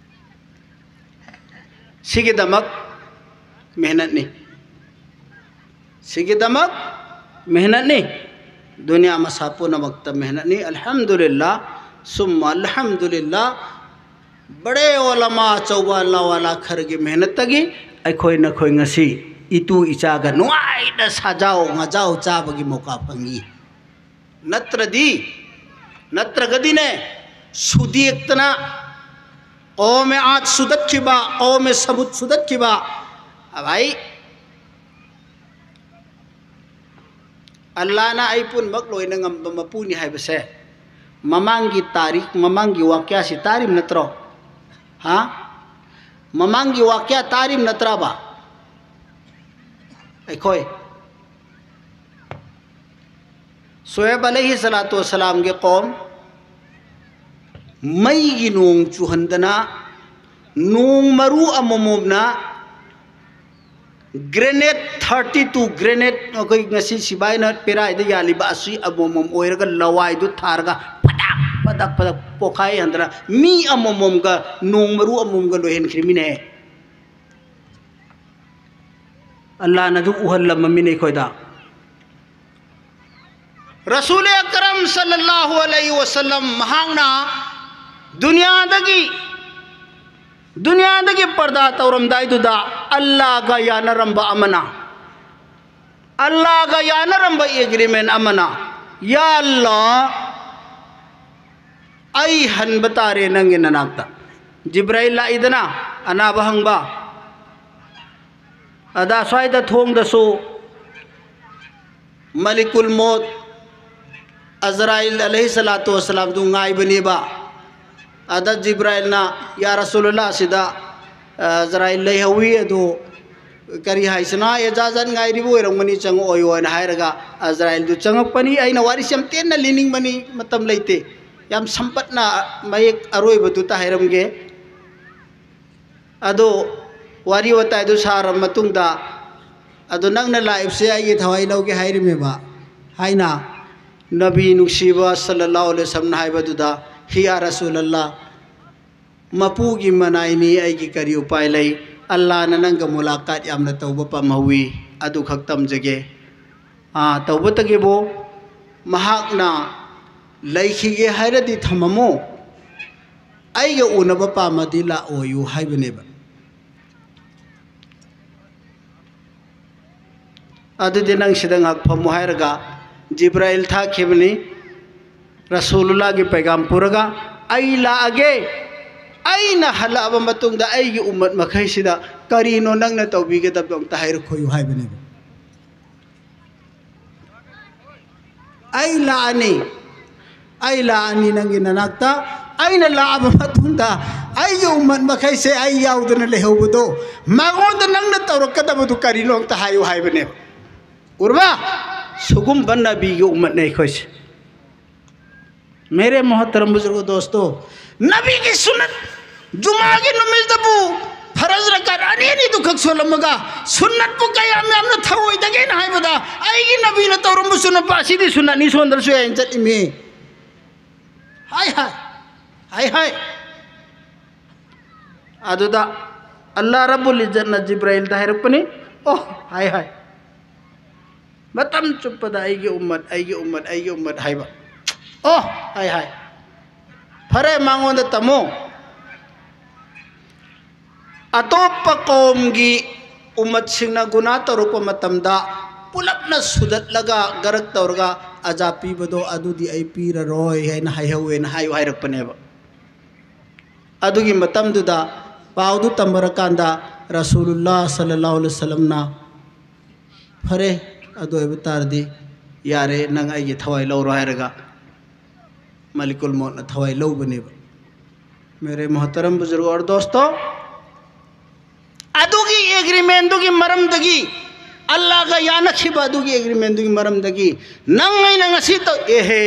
ꯁꯤꯒꯤꯗꯃꯛ ꯃꯦꯍꯅꯠꯅꯤ꯫ ꯁꯤꯒꯤꯗꯃꯛ ꯃꯦꯍꯅꯠꯅꯤ꯫ ꯗꯨꯅꯤꯌꯥ ꯃꯁꯥ ꯄꯨꯝꯅꯃꯛꯇ ꯃꯦꯍꯅꯠꯅꯤ꯫ ꯑꯜꯍꯝꯗꯨꯂꯤꯜꯂꯥ, ꯁꯨꯝꯃ ꯑꯜꯍꯝꯗꯨꯂꯤꯜꯂꯥ꯫ ꯕꯔꯦ ꯑꯣꯂꯃꯥ ꯑꯆꯧꯕ ꯑꯜꯂꯥ ꯋꯥꯂꯥ ꯈꯔꯒꯤ ꯃꯦꯍꯅꯠꯇꯒꯤ ꯑꯩꯈꯣꯏ ꯅꯈꯣꯏ ꯉꯁꯤ ꯏꯇꯨ ꯏꯆꯥꯒ ꯅꯨꯡꯉꯥꯏꯅ ꯁꯥꯖꯥꯎ ꯉꯥꯖꯥꯎ ꯆꯥꯕꯒꯤ ꯃꯧꯀꯥ ꯐꯪꯉꯤ꯫ ꯅꯠꯇ꯭ꯔꯗꯤ, ꯅꯠꯇ꯭ꯔꯒꯗꯤꯅꯦ, ꯁꯨꯗꯦꯛꯇꯅ, ꯀꯧꯃꯦ ꯑꯥꯠ ꯁꯨꯗꯠꯈꯤꯕ, ꯀꯧꯃꯦ ꯁꯃꯨꯠ ꯁꯨꯗꯠꯈꯤꯕ, ꯑꯚꯥꯏ, ꯑꯜꯂꯥꯅ ꯑꯩ ꯄꯨꯝꯅꯃꯛ ꯂꯣꯏꯅ ꯉꯝꯕ ꯃꯄꯨꯅꯤ ꯍꯥꯏꯕꯁꯦ ꯃꯃꯥꯡꯒꯤ ꯇꯥꯔꯤꯛ, ꯃꯃꯥꯡꯒꯤ ꯋꯥꯀ꯭ꯌꯥꯁꯤ ꯇꯥꯔꯤꯕ ꯅꯠꯇ꯭ꯔꯣ? ꯍꯥ? ꯃꯃꯥꯡꯒꯤ ꯋꯥꯀ꯭ꯌꯥ ꯇꯥꯔꯤꯕ ꯅꯠꯇ꯭ꯔꯕ? ꯑꯩꯈꯣꯏ ꯁꯨꯑꯦꯕ ꯑꯂꯩꯍꯤ ꯁꯂꯥꯇꯨ ꯋꯁꯁꯂꯥꯝꯒꯤ ꯀꯧꯝ ꯃꯩꯒꯤ ꯅꯣꯡ ꯆꯨꯍꯟꯗꯅ, ꯅꯣꯡ ꯃꯔꯨ ꯑꯃꯃꯝꯅ grenade, thirty two grenade, ꯑꯩꯈꯣꯏ ꯉꯁꯤ ꯁꯤꯕꯥꯏꯅ ꯄꯦꯔꯥꯏꯗ ꯌꯥꯜꯂꯤꯕ ꯑꯁꯤ ꯑꯃꯃꯝ ꯑꯣꯏꯔꯒ ꯂꯋꯥꯏꯗꯨ ꯊꯥꯔꯒ ꯐꯗꯥꯛ ꯄꯗꯛ ꯄꯗꯛ ꯄꯣꯛꯈꯥꯏ ꯍꯟꯗꯅ ꯃꯤ ꯑꯃꯃꯝꯒ ꯅꯣꯡ ꯃꯔꯨ ꯑꯃꯃꯝꯒ ꯂꯣꯏꯍꯟꯈ꯭ꯔꯤꯃꯤꯅꯦ꯫ ꯑꯜꯂꯥꯅ ꯑꯗꯨ ꯎꯍꯜꯂꯝꯃꯃꯤꯅꯦ ꯑꯩꯈꯣꯏꯗ꯫ ꯔꯁꯨꯜ ꯑꯀꯔꯝ ꯁꯜꯂꯜꯂꯥꯍꯨ ꯑꯂꯩꯍꯤ ꯋꯁꯜꯂꯝ ꯃꯍꯥꯛꯅ ꯗꯨꯅꯤꯌꯥꯗꯒꯤ, ꯗꯨꯅꯤꯌꯥꯗꯒꯤ ꯄꯔꯗꯥ ꯇꯧꯔꯝꯗꯥꯏꯗꯨꯗ ꯑꯜꯂꯥꯒ ꯌꯥꯅꯔꯝꯕ ꯑꯃꯅ, ꯑꯜꯂꯥꯒ ꯌꯥꯅꯔꯝꯕ ꯑꯦꯒ꯭ꯔꯤꯃꯦꯟ ꯑꯃꯅ, "ꯌꯥ ꯑꯜꯂꯥ, ꯑꯩ ꯍꯟꯕ ꯇꯥꯔꯦ ꯅꯪꯒꯤ ꯅꯅꯥꯛꯇ"꯫ ꯖꯤꯕ꯭ꯔꯥꯏꯜ ꯂꯥꯛꯏꯗꯅ, ꯑꯅꯥꯕ ꯍꯪꯕ꯫ ꯑꯗ ꯑꯁ꯭ꯋꯥꯏꯗ ꯊꯣꯡꯗꯁꯨ ꯃꯂꯤꯀꯨꯜ ꯃꯣꯠ ꯑꯖꯔꯥꯏꯜ ꯑꯂꯩꯍꯤ ꯁꯂꯥꯇꯨ ꯋꯁꯂꯥꯝꯗꯨ ꯉꯥꯏꯕꯅꯦꯕ꯫ ꯑꯗ ꯖꯤꯕ꯭ꯔꯥꯏꯜꯅ, "ꯌꯥ ꯔꯁꯨꯂꯨꯜꯂꯥ, ꯁꯤꯗ, ꯑ, ꯑꯖꯔꯥꯏꯜ ꯂꯩꯍꯧꯋꯤ, ꯑꯗꯨ ꯀꯔꯤ ꯍꯥꯏꯁꯤꯅ, ꯑꯦꯖꯥꯖꯥꯠ ꯉꯥꯏꯔꯤꯕ ꯑꯣꯏꯔꯝꯒꯅꯤ, ꯆꯪꯉꯛꯑꯣꯌꯣ" ꯍꯥꯏꯅ ꯍꯥꯏꯔꯒ ꯑꯖꯔꯥꯏꯜꯗꯨ ꯆꯪꯉꯛꯄꯅꯤ꯫ ꯑꯩꯅ ꯋꯥꯔꯤꯁꯤ ꯌꯥꯝ ꯇꯦꯟꯅ ꯂꯤꯅꯤꯡꯕꯅꯤ, ꯃꯇꯝ ꯂꯩꯇꯦ꯫ ꯌꯥꯝ ꯁꯝꯄꯠꯅ ꯃꯌꯦꯛ ꯑꯔꯣꯏꯕꯗꯨꯇ ꯍꯥꯏꯔꯝꯒꯦ꯫ ꯑꯗꯣ ꯋꯥꯔꯤ ꯋꯥꯇꯥꯏꯗꯨ ꯁꯥꯔꯕ ꯃꯇꯨꯡꯗ, "ꯑꯗꯣ ꯅꯪꯅ ꯂꯥꯛꯏꯕꯁꯦ ꯑꯩꯒꯤ ꯊꯋꯥꯏ ꯂꯧꯒꯦ ꯍꯥꯏꯔꯤꯃꯦꯕ" ꯍꯥꯏꯅ ꯅꯕꯤ ꯅꯨꯡꯁꯤꯕ ꯁꯜꯂꯜꯂꯥꯍꯨ ꯑꯂꯩꯍꯤ ꯋꯁꯜꯂꯝꯅ ꯍꯥꯏꯕꯗꯨꯗ, "ꯍꯤ ꯌꯥ ꯔꯁꯨꯂꯜꯂꯥ, ꯃꯄꯨꯒꯤ ꯃꯅꯥꯏꯅꯤ, ꯑꯩꯒꯤ ꯀꯔꯤ ꯎꯄꯥꯏ ꯂꯩ? ꯑꯜꯂꯥꯅ ꯅꯪꯒ ꯃꯨꯂꯥꯀꯥꯠ ꯌꯥꯝꯅ ꯇꯧꯕ ꯄꯥꯝꯍꯧꯋꯤ, ꯑꯗꯨꯈꯛ ꯇꯝꯖꯒꯦ"꯫ ꯑꯥ, ꯇꯧꯕꯇꯒꯤꯕꯨ ꯃꯍꯥꯛꯅ ꯂꯩꯈꯤꯒꯦ ꯍꯥꯏꯔꯗꯤ ꯊꯝꯃꯝꯃꯨ, "ꯑꯩꯒ ꯎꯅꯕ ꯄꯥꯝꯃꯗꯤ ꯂꯥꯛꯑꯣꯌꯨ" ꯍꯥꯏꯕꯅꯦꯕ꯫ "ꯑꯗꯨꯗꯤ ꯅꯪ ꯁꯤꯗ ꯉꯥꯏꯍꯥꯛ ꯐꯝꯃꯨ" ꯍꯥꯏꯔꯒ ꯖꯤꯕ꯭ꯔꯥꯏꯜ ꯊꯥꯈꯤꯕꯅꯤ꯫ ꯔꯁꯨꯂꯨꯜꯂꯥꯒꯤ ꯄꯩꯒꯥꯝ ꯄꯨꯔꯒ, "ꯑꯩ ꯂꯥꯛꯑꯒꯦ, ꯑꯩꯅ ꯍꯜꯂꯛꯑꯕ ꯃꯇꯨꯡꯗ ꯑꯩꯒꯤ ꯎꯝꯃꯠ ꯃꯈꯩꯁꯤꯗ ꯀꯔꯤꯅꯣ ꯅꯪꯅ ꯇꯧꯕꯤꯒꯗꯕꯗꯣ ꯑꯝꯇ ꯍꯥꯏꯔꯛꯈꯣꯌꯨ" ꯍꯥꯏꯕꯅꯦꯕ꯫ "ꯑꯩ ꯂꯥꯛꯑꯅꯤ, ꯑꯩ ꯂꯥꯛꯑꯅꯤ ꯅꯪꯒꯤ ꯅꯅꯥꯛꯇ꯫ ꯑꯩꯅ ꯂꯥꯛꯑꯕ ꯃꯇꯨꯡꯗ ꯑꯩꯒꯤ ꯎꯝꯃꯠ ꯃꯈꯩꯁꯦ ꯑꯩ ꯌꯥꯎꯗꯅ ꯂꯩꯍꯧꯕꯗꯣ, ꯃꯉꯣꯟꯗ ꯅꯪꯅ ꯇꯧꯔꯛꯀꯗꯕꯗꯨ ꯀꯔꯤꯅꯣ ꯑꯝꯇ ꯍꯥꯏꯌꯨ" ꯍꯥꯏꯕꯅꯦꯕ꯫ ꯎꯔꯕ? ꯁꯨꯒꯨꯝꯕ ꯅꯕꯤꯒꯤ ꯎꯝꯃꯠꯅꯦ ꯑꯩꯈꯣꯏꯁꯦ꯫ ꯃꯦꯔꯦ ꯃꯣꯍꯇꯔꯝ ꯕꯨꯖꯨꯔꯒ ꯗꯣꯁꯇꯣ, ꯅꯕꯤꯒꯤ ꯁꯨꯟꯅꯠ, ꯖꯨꯃꯥꯒꯤ ꯅꯨꯃꯤꯠꯇꯕꯨ ꯐꯔꯖ ꯔꯀꯥꯠ ꯑꯅꯤ ꯑꯅꯤꯗꯨ ꯈꯛ ꯁꯣꯜꯂꯝꯃꯒ, ꯁꯨꯟꯅꯠꯄꯨ ꯀꯌꯥꯝ ꯌꯥꯝꯅ ꯊꯧꯑꯣꯏꯗꯒꯦꯅ ꯍꯥꯏꯕꯗ, ꯑꯩꯒꯤ ꯅꯕꯤꯅ ꯇꯧꯔꯝꯕ ꯁꯨꯟꯅꯠꯄ ꯑꯁꯤꯗꯤ ꯁꯨꯟꯅꯠꯅꯤ, ꯁꯣꯟꯗ꯭ꯔꯁꯨ ꯌꯥꯏꯅ ꯆꯠꯂꯤꯃꯤ꯫ ꯍꯥꯏ ꯍꯥꯏ, ꯍꯥꯏ ꯍꯥꯏ꯫ ꯑꯗꯨꯗ ꯑꯜꯂꯥ ꯔꯕꯨꯜ ꯏꯖꯠꯅ ꯖꯤꯕ꯭ꯔꯥꯏꯜꯗ ꯍꯥꯏꯔꯛꯄꯅꯤ, "ꯑꯣ, ꯍꯥꯏ ꯍꯥꯏ, ꯃꯇꯝ ꯆꯨꯞꯄꯗ ꯑꯩꯒꯤ ꯎꯝꯃꯠ, ꯑꯩꯒꯤ ꯎꯝꯃꯠ, ꯑꯩꯒꯤ ꯎꯝꯃꯠ" ꯍꯥꯏꯕ꯫ "ꯑꯣ, ꯍꯥꯏ ꯍꯥꯏ, ꯐꯔꯦ, ꯃꯉꯣꯟꯗ ꯇꯝꯃꯣ"꯫ ꯑꯇꯣꯞꯄ ꯀꯧꯝꯒꯤ ꯎꯃꯠꯁꯤꯡꯅ ꯒꯨꯅꯥ ꯇꯧꯔꯛꯄ ꯃꯇꯝꯗ ꯄꯨꯂꯞꯅ ꯁꯨꯗꯠꯂꯒ ꯒꯔꯛ ꯇꯧꯔꯒ ꯑꯖꯥ ꯄꯤꯕꯗꯣ ꯑꯗꯨꯗꯤ ꯑꯩ ꯄꯤꯔꯔꯣꯏ ꯍꯥꯏꯅ ꯍꯥꯏꯍꯧꯋꯦꯅ ꯍꯥꯏꯌꯨ ꯍꯥꯏꯔꯛꯄꯅꯦꯕ꯫ ꯑꯗꯨꯒꯤ ꯃꯇꯝꯗꯨꯗ ꯄꯥꯎꯗꯨ ꯇꯝꯕꯔꯀꯥꯟꯗ ꯔꯁꯨꯂꯨꯜꯂꯥ ꯁꯜꯂꯜꯂꯥꯍꯨ ꯑꯂꯩꯍꯤ ꯋꯁꯜꯂꯝꯅ, "ꯐꯔꯦ, ꯑꯗꯨ ꯑꯣꯏꯕ ꯇꯥꯔꯗꯤ ꯌꯥꯔꯦ, ꯅꯪ ꯑꯩꯒꯤ ꯊꯋꯥꯏ ꯂꯧꯔꯣ" ꯍꯥꯏꯔꯒ ꯃꯂꯤꯀꯨꯜ ꯃꯧꯠꯅ ꯊꯋꯥꯏ ꯂꯧꯕꯅꯦꯕ꯫ ꯃꯦꯔꯦ ꯃꯣꯍꯇꯔꯝ ꯕꯨꯖꯨꯔꯒ ꯑꯣꯔ ꯗꯣꯁꯇꯣ, ꯑꯗꯨꯒꯤ ꯑꯦꯒ꯭ꯔꯤꯃꯦꯟꯗꯨꯒꯤ ꯃꯔꯝꯗꯒꯤ, ꯑꯜꯂꯥꯒ ꯌꯥꯅꯈꯤꯕ ꯑꯗꯨꯒꯤ ꯑꯦꯒ꯭ꯔꯤꯃꯦꯟꯗꯨꯒꯤ ꯃꯔꯝꯗꯒꯤ ꯅꯪ ꯑꯩꯅ ꯉꯁꯤ ꯇꯧ-, ꯑꯦꯍꯦ,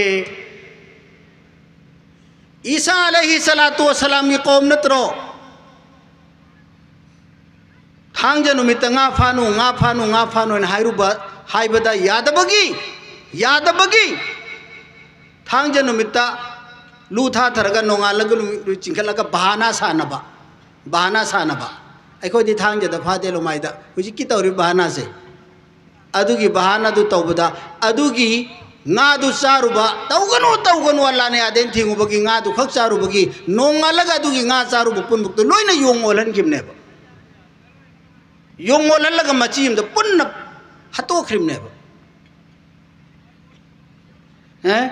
ꯏꯁꯥ ꯑꯂꯩꯍꯤ ꯁꯂꯥꯇꯨ ꯋꯁꯂꯥꯝꯒꯤ ꯀꯧꯝ ꯅꯠꯇ꯭ꯔꯣ? ꯊꯥꯡꯖ ꯅꯨꯃꯤꯠꯇ ꯉꯥ ꯐꯥꯅꯨ, ꯉꯥ ꯐꯥꯅꯨ, ꯉꯥ ꯐꯥꯅꯨ ꯍꯥꯏꯅ ꯍꯥꯏꯔꯨꯕ, ꯍꯥꯏꯕꯗ ꯌꯥꯗꯕꯒꯤ, ꯌꯥꯗꯕꯒꯤ ꯊꯥꯡꯖ ꯅꯨꯃꯤꯠꯇ ꯂꯨ ꯊꯥꯊꯔꯒ ꯅꯣꯡꯉꯥꯜꯂꯒ ꯅꯨꯃꯤꯠ ꯆꯤꯡꯈꯠꯂꯒ ꯕꯍꯥꯅꯥ ꯁꯥꯟꯅꯕ, ꯕꯍꯥꯅꯥ ꯁꯥꯟꯅꯕ꯫ "ꯑꯩꯈꯣꯏꯗꯤ ꯊꯥꯡꯖꯗ ꯐꯥꯗꯦ ꯂꯣꯃꯥꯏꯗ", ꯍꯧꯖꯤꯛꯀꯤ ꯇꯧꯔꯤꯕ ꯕꯍꯥꯅꯥꯁꯦ꯫ ꯑꯗꯨꯒꯤ ꯕꯍꯥꯅꯥꯗꯨ ꯇꯧꯕꯗ ꯑꯗꯨꯒꯤ ꯉꯥꯗꯨ ꯆꯥꯔꯨꯕ, "ꯇꯧꯒꯅꯨ, ꯇꯧꯒꯅꯨ, ꯑꯜꯂꯥꯅ ꯌꯥꯗꯦꯅ ꯊꯤꯡꯉꯨꯕꯒꯤ ꯉꯥꯗꯨ ꯈꯛ ꯆꯥꯔꯨꯕꯒꯤ ꯅꯣꯡꯉꯥꯜꯂꯒ ꯑꯗꯨꯒꯤ ꯉꯥ ꯆꯥꯔꯨꯕ ꯄꯨꯝꯅꯃꯛꯇꯨ ꯂꯣꯏꯅ ꯌꯣꯡ ꯑꯣꯜꯍꯟꯈꯤꯕꯅꯦꯕ"꯫ ꯌꯣꯡ ꯑꯣꯜꯍꯜꯂꯒ ꯃꯆꯤ ꯑꯃꯗ ꯄꯨꯟꯅ ꯍꯥꯠꯇꯣꯛꯈ꯭ꯔꯤꯕꯅꯦꯕ꯫ ꯑꯦ?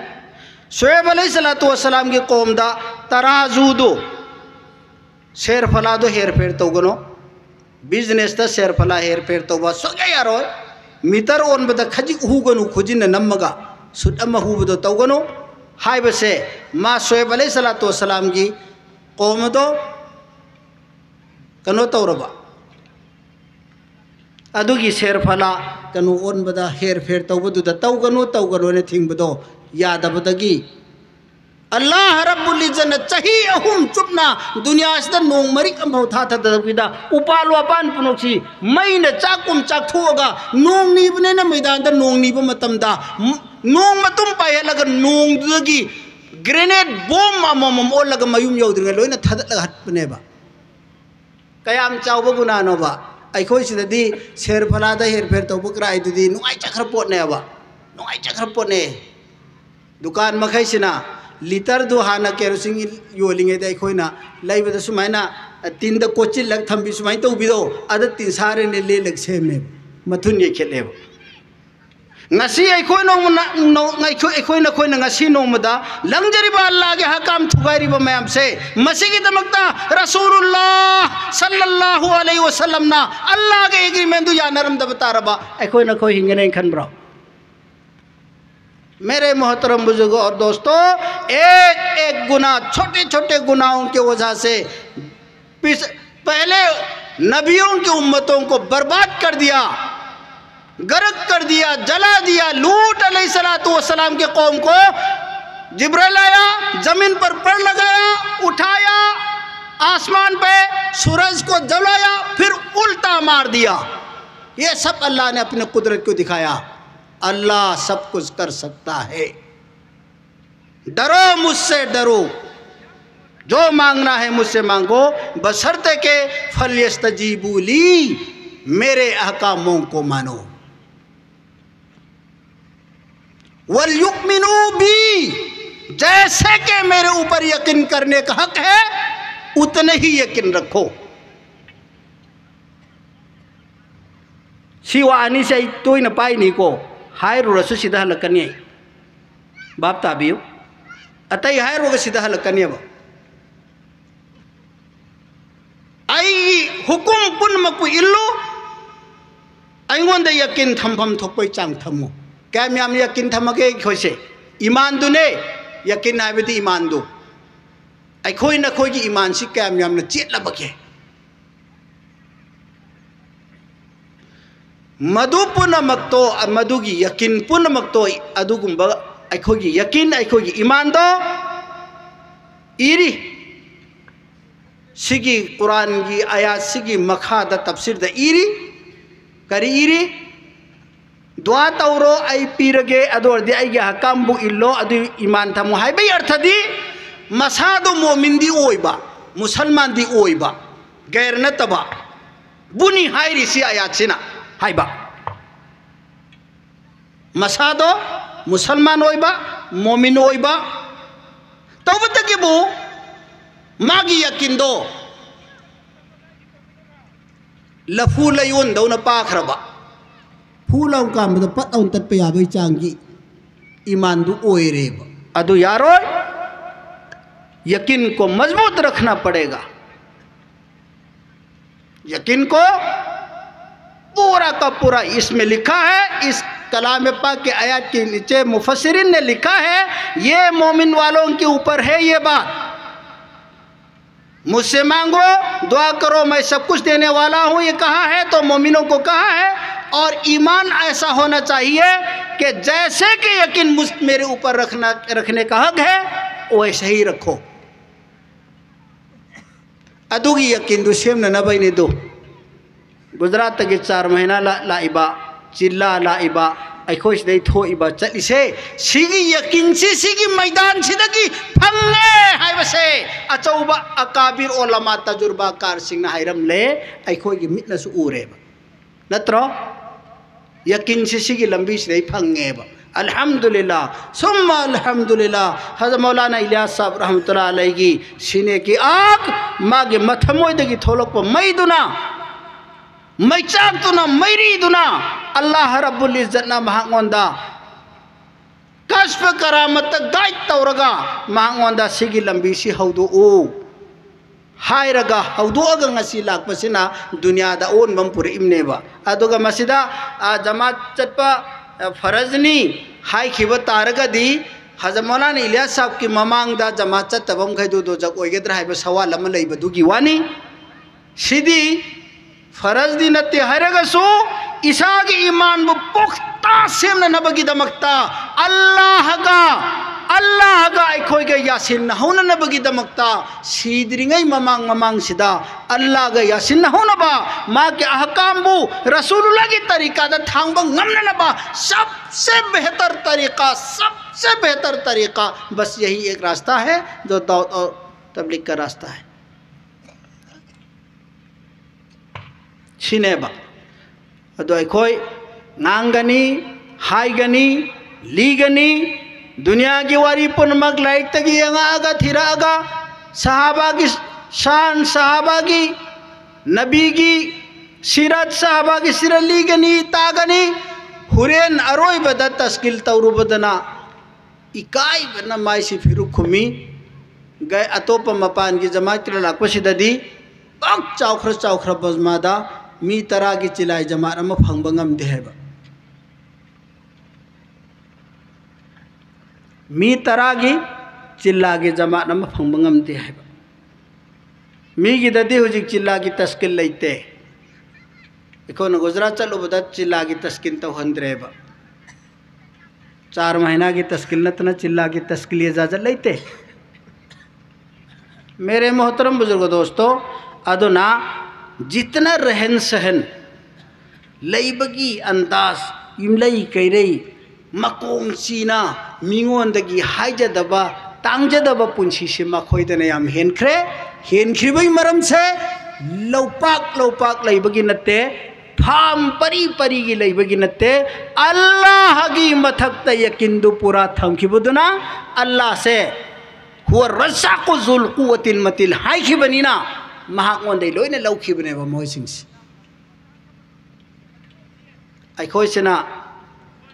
ꯁꯨꯑꯦꯕ ꯑꯂꯩꯍꯤ ꯁꯂꯥꯇꯨ ꯋꯁꯂꯥꯝꯒꯤ ꯀꯣꯝꯗ ꯇꯔꯥꯖꯨꯗꯨ, ꯁꯦꯔꯐꯂꯥꯗꯨ ꯍꯦꯔꯐꯦꯔ ꯇꯧꯒꯅꯨ꯫ ꯕꯤꯖꯤꯅꯦꯁꯇ ꯁꯦꯔꯐꯂꯥ ꯍꯦꯔꯐꯦꯔ ꯇꯧꯕ ꯁꯨꯛꯌꯥ ꯌꯥꯔꯣꯏ꯫ ꯃꯤꯇꯔ ꯑꯣꯟꯕꯗ ꯈꯖꯤꯛ ꯍꯨꯒꯅꯨ, ꯈꯨꯖꯤꯟꯅ ꯅꯝꯃꯒ ꯁꯨꯠ ꯑꯃ ꯍꯨꯕꯗꯣ ꯇꯧꯒꯅꯨ ꯍꯥꯏꯕꯁꯦ ꯃꯥ ꯁꯨꯑꯦꯕ ꯑꯂꯩꯍꯤ ꯁꯂꯥꯇꯨ ꯋꯁꯂꯥꯝꯒꯤ ꯀꯣꯝ ꯑꯗꯣ ꯀꯩꯅꯣ ꯇꯧꯔꯕ, ꯑꯗꯨꯒꯤ ꯁꯦꯔꯐꯂꯥ ꯀꯩꯅꯣ ꯑꯣꯟꯕꯗ ꯍꯦꯔꯐꯦꯔ ꯇꯧꯕꯗꯨꯗ ꯇꯧꯒꯅꯨ, ꯇꯧꯒꯅꯨꯅ ꯊꯤꯡꯕꯗꯣ ꯌꯥꯗꯕꯗꯒꯤ ꯑꯜꯂꯥꯍ ꯔꯕꯨꯜ ꯏꯖꯠꯅ ꯆꯍꯤ ꯑꯍꯨꯝ ꯆꯨꯞꯅ ꯗꯨꯅꯤꯌꯥꯁꯤꯗ ꯅꯣꯡ ꯃꯔꯤꯛ ꯑꯃꯐꯥꯎ ꯊꯥꯊꯗꯕꯤꯗ ꯎꯄꯥꯜ ꯋꯥꯄꯥꯟ ꯄꯨꯝꯅꯃꯛꯁꯤ ꯃꯩꯅ ꯆꯥꯛꯀꯨꯝ ꯆꯥꯛꯊꯣꯛꯑꯒ ꯅꯣꯡ ꯅꯤꯕꯅꯦꯅ ꯃꯩꯗꯥꯟꯗ ꯅꯣꯡ ꯅꯤꯕ ꯃꯇꯝꯗ ꯅꯣꯡ ꯃꯇꯨꯝ ꯄꯥꯏꯍꯜꯂꯒ ꯅꯣꯡꯗꯨꯗꯒꯤ ꯒ꯭ꯔꯦꯅꯦꯗ ꯕꯣꯝ ꯑꯃꯃꯝ ꯑꯣꯜꯂꯒ ꯃꯌꯨꯝ ꯌꯧꯗ꯭ꯔꯤꯉꯩ ꯂꯣꯏꯅ ꯊꯥꯗꯠꯂꯒ ꯍꯠꯄꯅꯦꯕ꯫ ꯀꯌꯥꯝ ꯆꯥꯎꯕ ꯒꯨꯅꯥꯅꯣꯕ? ꯑꯩꯈꯣꯏ ꯁꯤꯗꯗꯤ ꯁꯦꯔ ꯐꯂꯥꯗ ꯍꯦꯔꯐꯦꯔ ꯇꯧꯕ ꯀ꯭ꯔꯥꯏꯗꯨꯗꯤ ꯅꯨꯡꯉꯥꯏꯖꯈ꯭ꯔ ꯄꯣꯠꯅꯦꯕ, ꯅꯨꯡꯉꯥꯏꯖꯈ꯭ꯔ ꯄꯣꯠꯅꯦ꯫ ꯗꯨꯀꯥꯟ ꯃꯈꯩꯁꯤꯅ ꯂꯤꯇꯔꯗꯨ ꯍꯥꯟꯅ ꯀꯦꯔꯣꯁꯤꯟ ꯌꯣꯜꯂꯤꯉꯩꯗ ꯑꯩꯈꯣꯏꯅ ꯂꯩꯕꯗ ꯁꯨꯃꯥꯏꯅ ꯇꯤꯟꯗ ꯀꯣꯠꯁꯤꯜꯂꯒ ꯊꯝꯕꯤ, ꯁꯨꯃꯥꯏꯅ ꯇꯧꯕꯤꯗꯣ, ꯑꯗ ꯇꯤꯟꯁꯥꯔꯦꯅ ꯂꯦꯜꯂꯒ ꯁꯦꯝꯃꯦꯕ, ꯃꯊꯨꯟ ꯌꯩꯈꯠꯂꯦꯕ꯫ ꯉꯁꯤ ꯑꯩꯈꯣꯏ ꯅꯣꯡꯃꯅ-, ꯅꯣ-, ꯑꯩꯈꯣꯏ, ꯑꯩꯈꯣꯏ ꯅꯈꯣꯏꯅ ꯉꯁꯤ ꯅꯣꯡꯃꯗ ꯂꯪꯖꯔꯤꯕ ꯑꯜꯂꯥꯒꯤ ꯍꯀꯥꯝ ꯊꯨꯒꯥꯏꯔꯤꯕ ꯃꯌꯥꯝꯁꯦ, ꯃꯁꯤꯒꯤꯗꯃꯛꯇ ꯔꯁꯨꯂꯨꯜꯂꯥ ꯁꯜꯂꯜꯂꯥꯍꯨ ꯑꯂꯩꯍꯤ ꯋꯁꯜꯂꯝꯅ ꯑꯜꯂꯥꯒ ꯑꯦꯒ꯭ꯔꯤꯃꯦꯟꯗꯨ ꯌꯥꯅꯔꯝꯗꯕ ꯇꯥꯔꯕ ꯑꯩꯈꯣꯏ ꯅꯈꯣꯏ ꯍꯤꯡꯒꯅꯦꯅ ꯈꯟꯕ꯭ꯔꯣ? मेरे मोहतरम बुजुर्गों और दोस्तों, एक एक गुनाह, छोटे छोटे गुनाहों की वजह से पिस-, पहले नबियों की उम्मतों को बर्बाद कर दिया, गरक कर दिया, जला दिया। लूत अलैहिस्सलातु वस्सलाम के कौम को जिब्राइल आया, जमीन पर पड़ लगाया, उठाया, आसमान पे सूरज को जलाया, फिर उल्टा मार दिया। ये सब अल्लाह ने अपने कुदरत को दिखाया। अल्लाह सब कुछ कर सकता है। डरो मुझसे, डरो, जो मांगना है मुझसे मांगो, बशर्ते के फलयस्तजीबू ली, मेरे अहकामों को मानो। वलयुमिनू बी, जैसे कि मेरे ऊपर यकीन करने का हक है, उतने ही यकीन रखो। ꯁꯤ ꯋꯥ ꯑꯅꯤꯁꯦ ꯑꯩ ꯇꯣꯏꯅ ꯄꯥꯏꯅꯤꯀꯣ, ꯍꯥꯏꯔꯨꯔꯁꯨ ꯁꯤꯗ ꯍꯜꯂꯛꯀꯅꯤ ꯑꯩ꯫ ꯚꯥꯞ ꯇꯥꯕꯤꯌꯨ, ꯑꯇꯩ ꯍꯥꯏꯔꯨꯔꯒ ꯁꯤꯗ ꯍꯜꯂꯛꯀꯅꯦꯕ꯫ ꯑꯩꯒꯤ ꯍꯨꯀꯨꯝ ꯄꯨꯝꯅꯃꯛꯄꯨ ꯏꯜꯂꯨ, ꯑꯩꯉꯣꯟꯗ ꯌꯀꯤꯟ ꯊꯝꯐꯝ ꯊꯣꯛꯄꯩ ꯆꯥꯡ ꯊꯝꯃꯨ꯫ ꯀꯌꯥꯝ ꯌꯥꯝ ꯌꯀꯤꯟ ꯊꯝꯃꯒꯦ ꯑꯩꯈꯣꯏꯁꯦ? ꯏꯃꯥꯟꯗꯨꯅꯦ꯫ ꯌꯀꯤꯟ ꯍꯥꯏꯕꯗꯤ ꯏꯃꯥꯟꯗꯨ꯫ ꯑꯩꯈꯣꯏ ꯅꯈꯣꯏꯒꯤ ꯏꯃꯥꯟꯁꯤ ꯀꯌꯥꯝ ꯌꯥꯝꯅ ꯆꯦꯠꯂꯕꯒꯦ? ꯃꯗꯨ ꯄꯨꯝꯅꯃꯛꯇꯣ, ꯃꯗꯨꯒꯤ ꯌꯀꯤꯟ ꯄꯨꯝꯅꯃꯛꯇꯣ, ꯑꯗꯨꯒꯨꯝꯕ ꯑꯩꯈꯣꯏꯒꯤ ꯌꯀꯤꯟ, ꯑꯩꯈꯣꯏꯒꯤ ꯏꯃꯥꯟꯗꯣ ꯏꯔꯤ꯫ ꯁꯤꯒꯤ ꯀꯨꯔꯥꯟꯒꯤ ꯑꯌꯥꯠꯁꯤꯒꯤ ꯃꯈꯥꯗ ꯇꯞꯁꯤꯔꯗ ꯏꯔꯤ꯫ ꯀꯔꯤ ꯏꯔꯤ? ꯗꯨꯋꯥ ꯇꯧꯔꯣ, ꯑꯩ ꯄꯤꯔꯒꯦ, ꯑꯗꯨ ꯑꯣꯏꯔꯗꯤ ꯑꯩꯒꯤ ꯑꯍꯀꯥꯝꯕꯨ ꯏꯜꯂꯣ, ꯑꯗꯨ ꯏꯃꯥꯟ ꯊꯝꯃꯣ ꯍꯥꯏꯕꯒꯤ ꯑꯔꯊꯗꯤ ꯃꯁꯥꯗꯣ ꯃꯣꯃꯤꯟꯗꯤ ꯑꯣꯏꯕ, ꯃꯨꯁꯜꯃꯥꯟꯗꯤ ꯑꯣꯏꯕ, ꯒꯩꯔ ꯅꯠꯇꯕ ꯕꯨꯅꯤ ꯍꯥꯏꯔꯤꯁꯤ ꯑꯌꯥꯠꯁꯤꯅ ꯍꯥꯏꯕ꯫ ꯃꯁꯥꯗꯣ ꯃꯨꯁꯜꯃꯥꯟ ꯑꯣꯏꯕ, ꯃꯣꯃꯤꯟ ꯑꯣꯏꯕ ꯇꯧꯕꯗꯒꯤꯕꯨ ꯃꯥꯒꯤ ꯌꯥꯀꯤꯟꯗꯣ ꯂꯐꯨ ꯂꯩꯌꯣꯟꯗꯧꯅ ꯄꯥꯈ꯭ꯔꯕ, ꯐꯨ ꯂꯥꯎ ꯀꯥꯝꯕꯗ ꯄꯠ ꯂꯥꯎꯅ ꯇꯠꯄ ꯌꯥꯕꯒꯤ ꯆꯥꯡꯒꯤ ꯏꯃꯥꯟꯗꯨ ꯑꯣꯏꯔꯦꯕ꯫ ꯑꯗꯨ ꯌꯥꯔꯣꯏ꯫ यकीन को मजबूत रखना पड़ेगा। यकीन को पूरा का पूरा इसमें लिखा है, इस कलाम पाक के आयत के नीचे मुफस्सिरीन ने लिखा है, ये मोमिन वालों के ऊपर है ये बात। मुझसे मांगो, दुआ करो, मैं सब कुछ देने वाला हूँ, ये कहा है तो मोमिनों को कहा है। और ईमान ऐसा होना चाहिए कि जैसे कि यकीन मुझ, मेरे ऊपर रखना, रखने का हक है, वैसे ही रखो। ꯑꯗꯨꯒꯤ ꯌꯀꯤꯟꯗꯨ ꯁꯦꯝꯅꯅꯕꯩꯅꯤꯗꯨ꯫ ꯒꯨꯖꯔꯥꯠꯇꯒꯤ ꯆꯥꯔ ꯃꯍꯤꯅꯥ ꯂꯥꯛꯏꯕ, ꯆꯤꯜꯂꯥ ꯂꯥꯛꯏꯕ, ꯑꯩꯈꯣꯏ ꯁꯤꯗꯩ ꯊꯣꯛꯏꯕ ꯆꯠꯂꯤꯁꯦ, ꯁꯤꯒꯤ ꯌꯀꯤꯟꯁꯤ ꯁꯤꯒꯤ ꯃꯩꯗꯥꯟꯁꯤꯗꯒꯤ ꯐꯪꯉꯦ ꯍꯥꯏꯕꯁꯦ ꯑꯆꯧꯕ ꯑꯀꯥꯕꯤꯔ ꯑꯣꯂꯃꯥ ꯇꯖꯨꯔꯕꯥꯀꯥꯔꯁꯤꯡꯅ ꯍꯥꯏꯔꯝꯂꯦ, ꯑꯩꯈꯣꯏꯒꯤ ꯃꯤꯠꯅꯁꯨ ꯎꯔꯦꯕ꯫ ꯅꯠꯇ꯭ꯔꯣ? ꯌꯀꯤꯟꯁꯤ ꯁꯤꯒꯤ ꯂꯝꯕꯤꯁꯤꯗꯩ ꯐꯪꯉꯦꯕ꯫ ꯑꯜꯍꯝꯗꯨꯂꯤꯜꯂꯥ, ꯁꯨꯝꯃ ꯑꯜꯍꯝꯗꯨꯂꯤꯜꯂꯥ꯫ ꯍꯖꯔꯠ ꯃꯧꯂꯥꯅꯥ ꯏꯂꯤꯌꯥꯁ ꯁꯥꯍꯕ ꯔꯍꯃꯇꯨꯜꯂꯥ ꯑꯂꯩꯒꯤ ꯁꯤꯅꯦ ꯀꯤ ꯑꯥꯒ, ꯃꯥꯒꯤ ꯃꯊꯃꯣꯏꯗꯒꯤ ꯊꯣꯛꯂꯛꯄ ꯃꯩꯗꯨꯅ, ꯃꯩꯆꯥꯛꯇꯨꯅ, ꯃꯩꯔꯤꯗꯨꯅ ꯑꯜꯂꯥꯍ ꯔꯕꯨꯜ ꯏꯖꯠꯅ ꯃꯍꯥꯛꯉꯣꯟꯗ ꯀꯁꯐ ꯀꯔꯥꯃꯠꯇ ꯒꯥꯏꯗ ꯇꯧꯔꯒ ꯃꯍꯥꯛꯉꯣꯟꯗ ꯁꯤꯒꯤ ꯂꯝꯕꯤꯁꯤ ꯍꯧꯗꯣꯛꯎ ꯍꯥꯏꯔꯒ ꯍꯧꯗꯣꯛꯑꯒ ꯉꯁꯤ ꯂꯥꯛꯄꯁꯤꯅ ꯗꯨꯅꯤꯌꯥꯗ ꯑꯑꯣꯟꯕ ꯑꯃ ꯄꯨꯔꯛꯏꯕꯅꯦꯕ꯫ ꯑꯗꯨꯒ ꯃꯁꯤꯗ, ꯑ, ꯖꯃꯥꯠ ꯆꯠꯄ, ꯑ, ꯐꯔꯖꯅꯤ ꯍꯥꯏꯈꯤꯕ ꯇꯥꯔꯒꯗꯤ ꯍꯖꯔꯠ ꯃꯧꯂꯥꯅꯥ ꯏꯂꯤꯌꯥꯁ ꯁꯥꯍꯕꯀꯤ ꯃꯃꯥꯡꯗ ꯖꯃꯥꯠ ꯆꯠꯇꯕ ꯃꯈꯩꯗꯨ ꯗꯣꯖꯛ ꯑꯣꯏꯒꯗ꯭ꯔꯥ ꯍꯥꯏꯕ ꯁꯋꯥꯜ ꯑꯃ ꯂꯩꯕꯗꯨꯒꯤ ꯋꯥꯅꯤ꯫ ꯁꯤꯗꯤ ꯐꯔꯖꯗꯤ ꯅꯠꯇꯦ ꯍꯥꯏꯔꯒꯁꯨ ꯏꯁꯥꯒꯤ ꯏꯃꯥꯟꯕꯨ ꯄꯨꯈꯇꯥ ꯁꯦꯝꯅꯅꯕꯒꯤꯗꯃꯛꯇ ꯑꯜꯂꯥꯍꯒ ꯑꯜꯂꯥꯍꯒ ꯑꯩꯈꯣꯏꯒ ꯌꯥꯁꯤꯟꯅꯍꯧꯅꯅꯕꯒꯤꯗꯃꯛꯇ ꯁꯤꯗ꯭ꯔꯤꯉꯩ ꯃꯃꯥꯡ ꯃꯃꯥꯡꯁꯤꯗ ꯑꯜꯂꯥꯍꯒ ꯌꯥꯁꯤꯟꯅꯍꯧꯅꯕ, ꯃꯥꯒꯤ ꯑꯍꯀꯥꯝꯕꯨ ꯔꯁꯨꯂꯨꯜꯂꯥꯍꯒꯤ ꯇꯔꯤꯀꯥꯗ ꯊꯥꯡꯕ ꯉꯝꯅꯅꯕ सबसे बेहतर तरीका, सबसे बेहतर तरीका, बस यही एक रास्ता है जो दावत और तबलीग का रास्ता है꯫ ꯁꯤꯅꯦꯕ꯫ ꯑꯗꯣ ꯑꯩꯈꯣꯏ ꯉꯥꯡꯒꯅꯤ, ꯍꯥꯏꯒꯅꯤ, ꯂꯤꯒꯅꯤ꯫ ꯗꯨꯅꯤꯌꯥꯒꯤ ꯋꯥꯔꯤ ꯄꯨꯝꯅꯃꯛ ꯂꯥꯏꯔꯤꯛꯇꯒꯤ ꯌꯦꯡꯉꯛꯑꯒ, ꯊꯤꯔꯛꯑꯒ, ꯁꯍꯥꯕꯥꯒꯤ ꯁꯥꯟ, ꯁꯍꯥꯕꯥꯒꯤ, ꯅꯕꯤꯒꯤ ꯁꯤꯔꯠ, ꯁꯍꯥꯕꯥꯒꯤ ꯁꯤꯔꯠ ꯂꯤꯒꯅꯤ, ꯇꯥꯒꯅꯤ꯫ ꯍꯣꯔꯦꯟ ꯑꯔꯣꯏꯕꯗ ꯇꯁꯀꯤꯜ ꯇꯧꯔꯨꯕꯗꯅ ꯏꯀꯥꯏꯕꯅ ꯃꯥꯏꯁꯤ ꯐꯤꯔꯨꯛ ꯈꯨꯝꯃꯤ꯫ ꯒ-, ꯑꯇꯣꯞꯄ ꯃꯄꯥꯟꯒꯤ ꯖꯃꯥꯠꯀꯤ ꯂꯥꯛꯄꯁꯤꯗꯗꯤ ꯄꯥꯛ ꯆꯥꯎꯈ꯭ꯔ ꯆꯥꯎꯈ꯭ꯔꯕ ꯃꯖꯃꯥꯗ ꯃꯤ ꯇꯔꯥꯒꯤ ꯆꯤꯂꯥꯏ ꯖꯃꯥꯠ ꯑꯃ ꯐꯪꯕ ꯉꯝꯗꯦ ꯍꯥꯏꯕ꯫ ꯃꯤ ꯇꯔꯥꯒꯤ ꯆꯤꯜꯂꯥꯒꯤ ꯖꯃꯥꯠ ꯑꯃ ꯐꯪꯕ ꯉꯝꯗꯦ ꯍꯥꯏꯕ꯫ ꯃꯤꯒꯤꯗꯗꯤ ꯍꯧꯖꯤꯛ ꯆꯤꯜꯂꯥꯒꯤ ꯇꯁꯀꯤꯜ ꯂꯩꯇꯦ꯫ ꯑꯩꯈꯣꯏꯅ ꯒꯨꯖꯔꯥꯠ ꯆꯠꯂꯨꯕꯗ ꯆꯤꯜꯂꯥꯒꯤ ꯇꯁꯀꯤꯜ ꯇꯧꯍꯟꯗ꯭ꯔꯦꯕ꯫ ꯆꯥꯔ ꯃꯍꯤꯅꯥꯒꯤ ꯇꯁꯀꯤꯜ ꯅꯠꯇꯅ ꯆꯤꯜꯂꯥꯒꯤ ꯇꯁꯀꯤꯜ ꯏꯖꯥꯖꯠ ꯂꯩꯇꯦ꯫ मेरे मोहतरम बुजुर्ग दोस्तों, ꯑꯗꯨꯅ जितना रहन सहन, ꯂꯩꯕꯒꯤ अंदाज, ꯌꯨꯝꯂꯩ ꯀꯩꯔꯩ, ꯃꯀꯣꯡ ꯆꯤꯅ ꯃꯤꯉꯣꯟꯗꯒꯤ ꯍꯥꯏꯖꯗꯕ, ꯇꯥꯡꯖꯗꯕ ꯄꯨꯟꯁꯤꯁꯤ ꯃꯈꯣꯏꯗꯅ ꯌꯥꯝ ꯍꯦꯟꯈ꯭ꯔꯦ꯫ ꯍꯦꯟꯈ꯭ꯔꯤꯕꯒꯤ ꯃꯔꯝꯁꯦ ꯂꯧꯄꯥꯛ ꯂꯧꯄꯥꯛ ꯂꯩꯕꯒꯤ ꯅꯠꯇꯦ, ꯐꯥꯝ ꯄꯔꯤ ꯄꯔꯤꯒꯤ ꯂꯩꯕꯒꯤ ꯅꯠꯇꯦ, ꯑꯜꯂꯥꯍꯒꯤ ꯃꯊꯛꯇ ꯌꯀꯤꯟꯗꯨ ꯄꯨꯔꯥ ꯊꯝꯈꯤꯕꯗꯨꯅ ꯑꯜꯂꯥꯍꯁꯦ ꯍꯨꯋ ꯔꯖꯥꯀꯨ ꯖꯨꯜ ꯀꯨꯋꯇꯤꯜ ꯃꯇꯤꯜ ꯍꯥꯏꯈꯤꯕꯅꯤꯅ ꯃꯍꯥꯛꯉꯣꯟꯗꯩ ꯂꯣꯏꯅ ꯂꯧꯈꯤꯕꯅꯦꯕ ꯃꯣꯏꯁꯤꯡꯁꯦ꯫ ꯑꯩꯈꯣꯏꯁꯤꯅ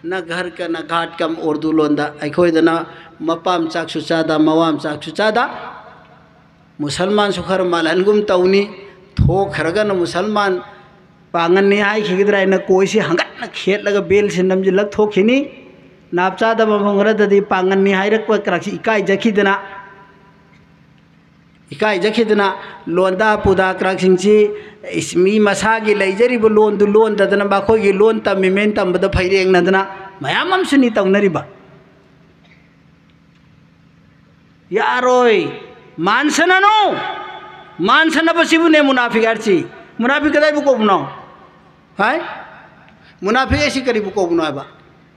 ꯅ ꯘꯔ ꯀ ꯅ ꯘꯥꯠ ꯀꯝ ꯎꯔꯗꯨ ꯂꯣꯟꯗ ꯑꯩꯈꯣꯏꯗꯅ ꯃꯄꯥꯝ ꯆꯥꯛꯁꯨ ꯆꯥꯗ, ꯃꯋꯥꯝ ꯆꯥꯛꯁꯨ ꯆꯥꯗ, ꯃꯨꯁꯜꯃꯥꯟꯁꯨ ꯈꯔ ꯃꯥꯜꯍꯟꯒꯨꯝ ꯇꯧꯅꯤ, ꯊꯣꯛꯈ꯭ꯔꯒꯅ ꯃꯨꯁꯜꯃꯥꯟ ꯄꯥꯡꯒꯟꯅꯤ ꯍꯥꯏꯈꯤꯒꯗ꯭ꯔꯥ ꯍꯥꯏꯅ ꯀꯣꯏꯁꯤ ꯍꯪꯒꯠꯅ ꯈꯦꯠꯂꯒ ꯕꯦꯜꯁꯤ ꯅꯝꯁꯤꯜꯂꯒ ꯊꯣꯛꯈꯤꯅꯤ꯫ ꯅꯥꯞ ꯆꯥꯗꯕ ꯃꯐꯝ ꯈꯔꯗꯗꯤ ꯄꯥꯡꯒꯟꯅꯤ ꯍꯥꯏꯔꯛꯄ ꯀꯔꯛꯁꯤ ꯏꯀꯥꯏꯖꯈꯤꯗꯅ, ꯏꯀꯥꯏꯖꯈꯤꯗꯅ ꯂꯣꯟꯗꯥ ꯄꯨꯗꯥ ꯀꯔꯛꯁꯤꯡꯁꯤ ꯏꯁ-, ꯃꯤ ꯃꯁꯥꯒꯤ ꯂꯩꯖꯔꯤꯕ ꯂꯣꯟꯗꯨ ꯂꯣꯟꯗꯗꯅ ꯃꯈꯣꯏꯒꯤ ꯂꯣꯟ ꯇꯝꯃꯤꯃꯦꯅ ꯇꯝꯕꯗ ꯐꯩꯔꯦꯡꯅꯗꯅ ꯃꯌꯥꯝ ꯑꯃꯁꯨꯅꯤ ꯇꯧꯅꯔꯤꯕ꯫ ꯌꯥꯔꯣꯏ꯫ ꯃꯥꯟꯁꯅꯅꯨ꯫ ꯃꯥꯟꯁꯅꯕꯁꯤꯕꯨꯅꯦ ꯃꯨꯅꯥꯐꯤꯛ ꯍꯥꯏꯔꯤꯁꯤ꯫ ꯃꯨꯅꯥꯐꯤꯛ ꯀꯗꯥꯏꯕꯨ ꯀꯧꯕꯅꯣ? ꯍꯥꯏ? ꯃꯨꯅꯥꯐꯤꯛ ꯍꯥꯏꯁꯤ ꯀꯔꯤꯕꯨ ꯀꯧꯕꯅꯣ ꯍꯥꯏꯕ?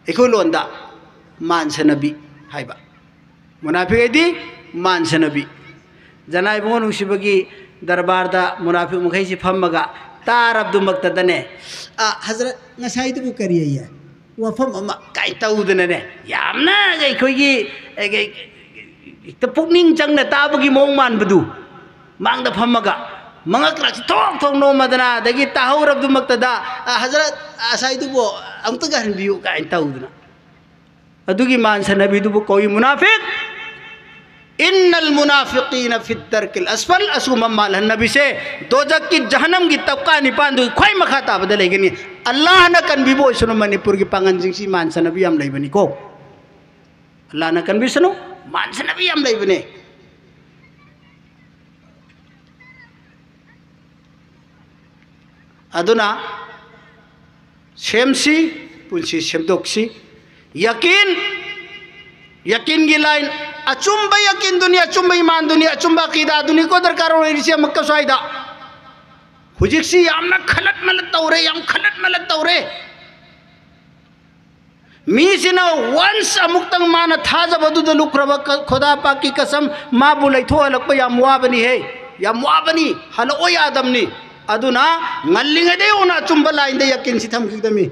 ꯑꯩꯈꯣꯏ ꯂꯣꯟꯗ ꯃꯥꯟꯁꯅꯕꯤ ꯍꯥꯏꯕ꯫ ꯃꯨꯅꯥꯐꯤꯛ ꯍꯥꯏꯗꯤ ꯃꯥꯟꯁꯅꯕꯤ꯫ ꯖꯅꯥ ꯏꯕꯨꯡꯉꯣ ꯅꯨꯡꯁꯤꯕꯒꯤ ꯗꯔꯕꯥꯔꯗ ꯃꯨꯅꯥꯐꯤꯛ ꯃꯈꯩꯁꯤ ꯐꯝꯃꯒ ꯇꯥꯔꯕꯗꯨꯃꯛꯇꯗꯅꯦ, "ꯑ, ꯍꯖꯔꯠ, ꯉꯁꯥꯏꯗꯨꯕꯨ ꯀꯔꯤ ꯍꯥꯏꯌꯦ? ꯋꯥꯐꯝ ꯑꯃ" ꯀꯥꯏ ꯇꯧꯗꯅꯅꯦ, ꯌꯥꯝꯅ ꯑꯩꯈꯣꯏꯒꯤ, ꯑꯦ, ꯍꯦꯛꯇ ꯄꯨꯛꯅꯤꯡ ꯆꯪꯅ ꯇꯥꯕꯒꯤ ꯃꯑꯣꯡ ꯃꯥꯟꯕꯗꯨ, ꯃꯥꯡꯗ ꯐꯝꯃꯒ ꯃꯉꯛ ꯂꯥꯛꯁꯤ ꯊꯣꯛ ꯊꯣꯛ ꯅꯣꯝꯃꯗꯅ, ꯑꯗꯒꯤ ꯇꯥꯍꯧꯔꯕꯗꯨꯃꯛꯇꯗ, "ꯑ, ꯍꯖꯔꯠ, ꯉꯁꯥꯏꯗꯨꯕꯨ ꯑꯃꯨꯛꯇꯒ ꯍꯟꯕꯤꯌꯨ" ꯀꯥꯏꯅ ꯇꯧꯗꯅ꯫ ꯑꯗꯨꯒꯤ ꯃꯥꯟꯁꯅꯕꯤꯗꯨꯕꯨ ꯀꯧꯏ ꯃꯨꯅꯥꯐꯤꯛ꯫ "ꯏꯟꯅꯜ ꯃꯨꯅꯥꯐꯤꯀꯤꯅ ꯐꯤꯠ ꯗꯔꯀꯤꯜ ꯑꯁꯐꯜ", ꯑꯁꯤꯒꯨꯝꯕ ꯃꯥꯜꯍꯟꯅꯕꯤꯁꯦ ꯗꯣꯖꯛꯀꯤ ꯖꯍꯅꯝꯒꯤ ꯇꯞꯀꯥ ꯅꯤꯄꯥꯟꯗꯨꯒꯤ ꯈ꯭ꯋꯥꯏ ꯃꯈꯥ ꯇꯥꯕꯗ ꯂꯩꯒꯅꯤ꯫ ꯑꯜꯂꯥꯍꯅ ꯀꯟꯕꯤꯕ ꯑꯣꯏꯁꯅꯨ, ꯃꯅꯤꯄꯨꯔꯒꯤ ꯄꯥꯡꯒꯟꯁꯤꯡꯁꯤ ꯃꯥꯟꯁꯅꯕꯤ ꯌꯥꯝ ꯂꯩꯕꯅꯤꯀꯣ꯫ ꯑꯜꯂꯥꯍꯅ ꯀꯟꯕꯤꯁꯅꯨ, ꯃꯥꯟꯁꯅꯕꯤ ꯌꯥꯝ ꯂꯩꯕꯅꯦ꯫ ꯑꯗꯨꯅ ꯁꯦꯝꯁꯤ, ꯄꯨꯟꯁꯤ ꯁꯦꯝꯗꯣꯛꯁꯤ꯫ ꯌꯀꯤꯟ, ꯌꯀꯤꯟꯒꯤ ꯂꯥꯏꯟ, ꯑꯆꯨꯝꯕ ꯌꯀꯤꯟꯗꯨꯅꯤ, ꯑꯆꯨꯝꯕ ꯏꯃꯥꯟꯗꯨꯅꯤ, ꯑꯆꯨꯝꯕ ꯑꯀꯤꯗꯥꯗꯨꯅꯤꯀꯣ ꯗꯔꯀꯥꯔ ꯑꯣꯏꯔꯤꯁꯦ꯫ ꯑꯃꯨꯛꯀꯁꯨ ꯍꯥꯏꯗ, ꯍꯧꯖꯤꯛꯁꯤ ꯌꯥꯝꯅ ꯈꯂꯠ ꯃꯂꯠ ꯇꯧꯔꯦ, ꯌꯥꯝ ꯈꯂꯠ ꯃꯂꯠ ꯇꯧꯔꯦ꯫ ꯃꯤꯁꯤꯅ ꯋꯟꯁ ꯑꯃꯨꯛꯇꯪ ꯃꯥꯅ ꯊꯥꯖꯕꯗꯨꯗ ꯂꯨꯞꯈ꯭ꯔꯕ ꯀ-, ꯈꯣꯗꯥ ꯄꯥꯛꯀꯤ ꯀꯁꯝ, ꯃꯥꯕꯨ ꯂꯩꯊꯣꯛꯍꯜꯂꯛꯄ ꯌꯥꯝ ꯋꯥꯕꯅꯤꯍꯦ, ꯌꯥꯝ ꯋꯥꯕꯅꯤ, ꯍꯜꯂꯛꯑꯣ ꯌꯥꯗꯕꯅꯤ꯫ ꯑꯗꯨꯅ ꯉꯜꯂꯤꯉꯩꯗꯒꯤ ꯍꯧꯅ ꯑꯆꯨꯝꯕ ꯂꯥꯏꯟꯗ ꯌꯥꯀꯤꯟꯁꯤ ꯊꯝꯈꯤꯒꯗꯕꯅꯤ꯫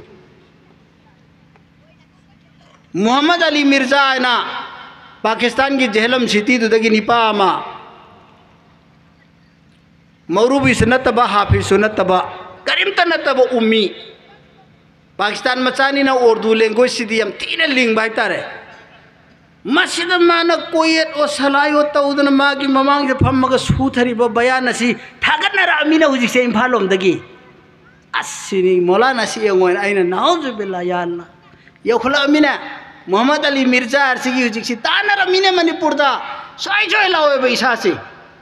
ꯃꯨꯍꯝꯃꯗ ꯑꯂꯤ ꯃꯤꯔꯖꯥ ꯍꯥꯏꯅ ꯄꯥꯀꯤꯁꯇꯥꯟꯒꯤ ꯖꯦꯍꯂꯝ ꯁꯤꯇꯤꯗꯨꯗꯒꯤ ꯅꯤꯄꯥ ꯑꯃ, ꯃꯧꯔꯨꯕꯤꯁꯨ ꯅꯠꯇꯕ, ꯍꯥꯐꯤꯖꯁꯨ ꯅꯠꯇꯕ, ꯀꯔꯤꯝꯇ ꯅꯠꯇꯕ ꯎꯝꯃꯤ꯫ ꯄꯥꯀꯤꯁꯇꯥꯟ ꯃꯆꯥꯅꯤꯅ ꯎꯔꯗꯨ ꯂꯦꯡꯒ꯭ꯋꯦꯖꯁꯤꯗꯤ ꯌꯥꯝ ꯊꯤꯅ ꯂꯤꯡꯕ ꯍꯥꯏꯇꯥꯔꯦ꯫ ꯃꯁꯤꯗ ꯃꯥꯅ ꯀꯣꯌꯦꯠ ꯑꯣ ꯁꯂꯥꯏ ꯑꯣ ꯇꯧꯗꯅ ꯃꯥꯒꯤ ꯃꯃꯥꯡꯗ ꯐꯝꯃꯒ ꯁꯨꯊꯔꯤꯕ ꯕꯌꯥꯟ ꯑꯁꯤ ꯊꯥꯒꯠꯅꯔꯛꯑꯃꯤꯅ ꯍꯧꯖꯤꯛꯁꯦ ꯏꯝꯐꯥꯜ ꯂꯣꯝꯗꯒꯤ꯫ ꯑꯁ, ꯁꯤꯅꯤ ꯃꯣꯂꯥꯅꯥ ꯁꯤ ꯌꯦꯡꯉꯣ ꯍꯥꯏꯅ ꯑꯩꯅ ꯅꯥꯎꯖꯨꯕꯤꯜꯂꯥ ꯌꯥ ꯑꯜꯂꯥ꯫ ꯌꯧꯈꯠꯂꯛꯑꯃꯤꯅ ꯃꯨꯍꯝꯃꯗ ꯑꯂꯤ ꯃꯤꯔꯖꯥ ꯑꯁꯤꯒꯤ ꯍꯧꯖꯤꯛꯁꯤ ꯇꯥꯟꯅꯔꯝꯃꯤꯅ ꯃꯅꯤꯄꯨꯔꯗ ꯁ꯭ꯋꯥꯏ ꯁ꯭ꯋꯥꯏ ꯂꯥꯎꯋꯦꯕ ꯏꯁꯥꯁꯦ꯫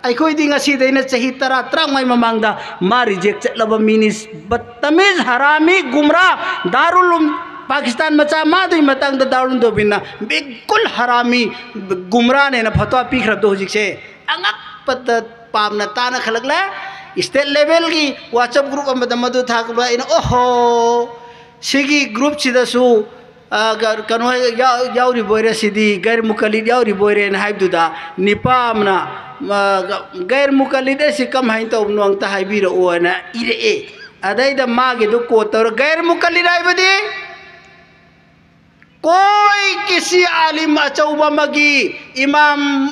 ꯑꯩꯈꯣꯏꯗꯤ ꯉꯁꯤꯗꯩꯅ ꯆꯍꯤ ꯇꯔꯥ, ꯇꯔꯥꯃꯉꯥ ꯃꯃꯥꯡꯗ ꯃꯥ ꯔꯤꯖꯦꯛ ꯆꯠꯂꯕ ꯃꯤꯅꯤ꯫ ꯕꯠꯇꯃꯤꯖ, ꯍꯔꯥꯃꯤ, ꯒꯨꯝꯔꯥ, ꯗꯥꯔꯨꯜ ꯎꯝ-, ꯄꯥꯀꯤꯁꯇꯥꯟ ꯃꯆꯥ ꯃꯥꯗꯨꯒꯤ ꯃꯇꯥꯡꯗ ꯗꯥꯔꯨꯟ ꯗꯣꯕꯤꯟꯅ ꯕꯤꯜꯀꯨꯜ ꯍꯔꯥꯃꯤ ꯒꯨꯝꯔꯥꯅꯦꯅ ꯐꯇ꯭ꯋꯥ ꯄꯤꯈ꯭ꯔꯕꯗꯣ ꯍꯧꯖꯤꯛꯁꯦ ꯑꯉꯛꯄꯗ ꯄꯥꯞꯅ ꯇꯥꯅ ꯈꯜꯂꯛꯂꯦ꯫ ꯏꯁꯇꯦꯠ ꯂꯦꯚꯦꯜꯒꯤ WhatsApp ꯒ꯭ꯔꯨꯞ ꯑꯃꯗ ꯃꯗꯨ ꯊꯥꯒꯠꯂꯒ ꯑꯩꯅ, "ꯑꯣꯍꯣ, ꯁꯤꯒꯤ ꯒ꯭ꯔꯨꯞꯁꯤꯗꯁꯨ, ꯑ, ꯒ-, ꯀꯩꯅꯣ ꯌꯥꯎ-, ꯌꯥꯎꯔꯤꯕꯣꯏꯔꯦ, ꯁꯤꯗꯤ ꯒꯩꯔ ꯃꯨꯀꯜꯂꯤꯗ ꯌꯥꯎꯔꯤꯕꯣꯏꯔꯦꯅ" ꯍꯥꯏꯕꯗꯨꯗ ꯅꯤꯄꯥ ꯑꯃꯅ, ꯑ, ꯒ-, "ꯒꯩꯔ ꯃꯨꯀꯜꯂꯤꯗ ꯑꯁꯤ ꯀꯝꯍꯥꯏꯅ ꯇꯧꯕꯅꯣ ꯑꯝꯇ ꯍꯥꯏꯕꯤꯔꯛꯑꯣꯅ" ꯏꯔꯛꯑꯦ꯫ ꯑꯗꯩꯗ ꯃꯥꯒꯤꯗꯨ ꯀꯣꯠ ꯇꯧꯔ, "ꯒꯩꯔ ꯃꯨꯀꯜꯂꯤꯗ ꯍꯥꯏꯕꯗꯤ ꯀꯣꯏ ꯀꯤꯁꯤ ꯑꯥꯂꯤꯝ ꯑꯆꯧꯕ ꯑꯃꯒꯤ, ꯏꯃꯥꯝ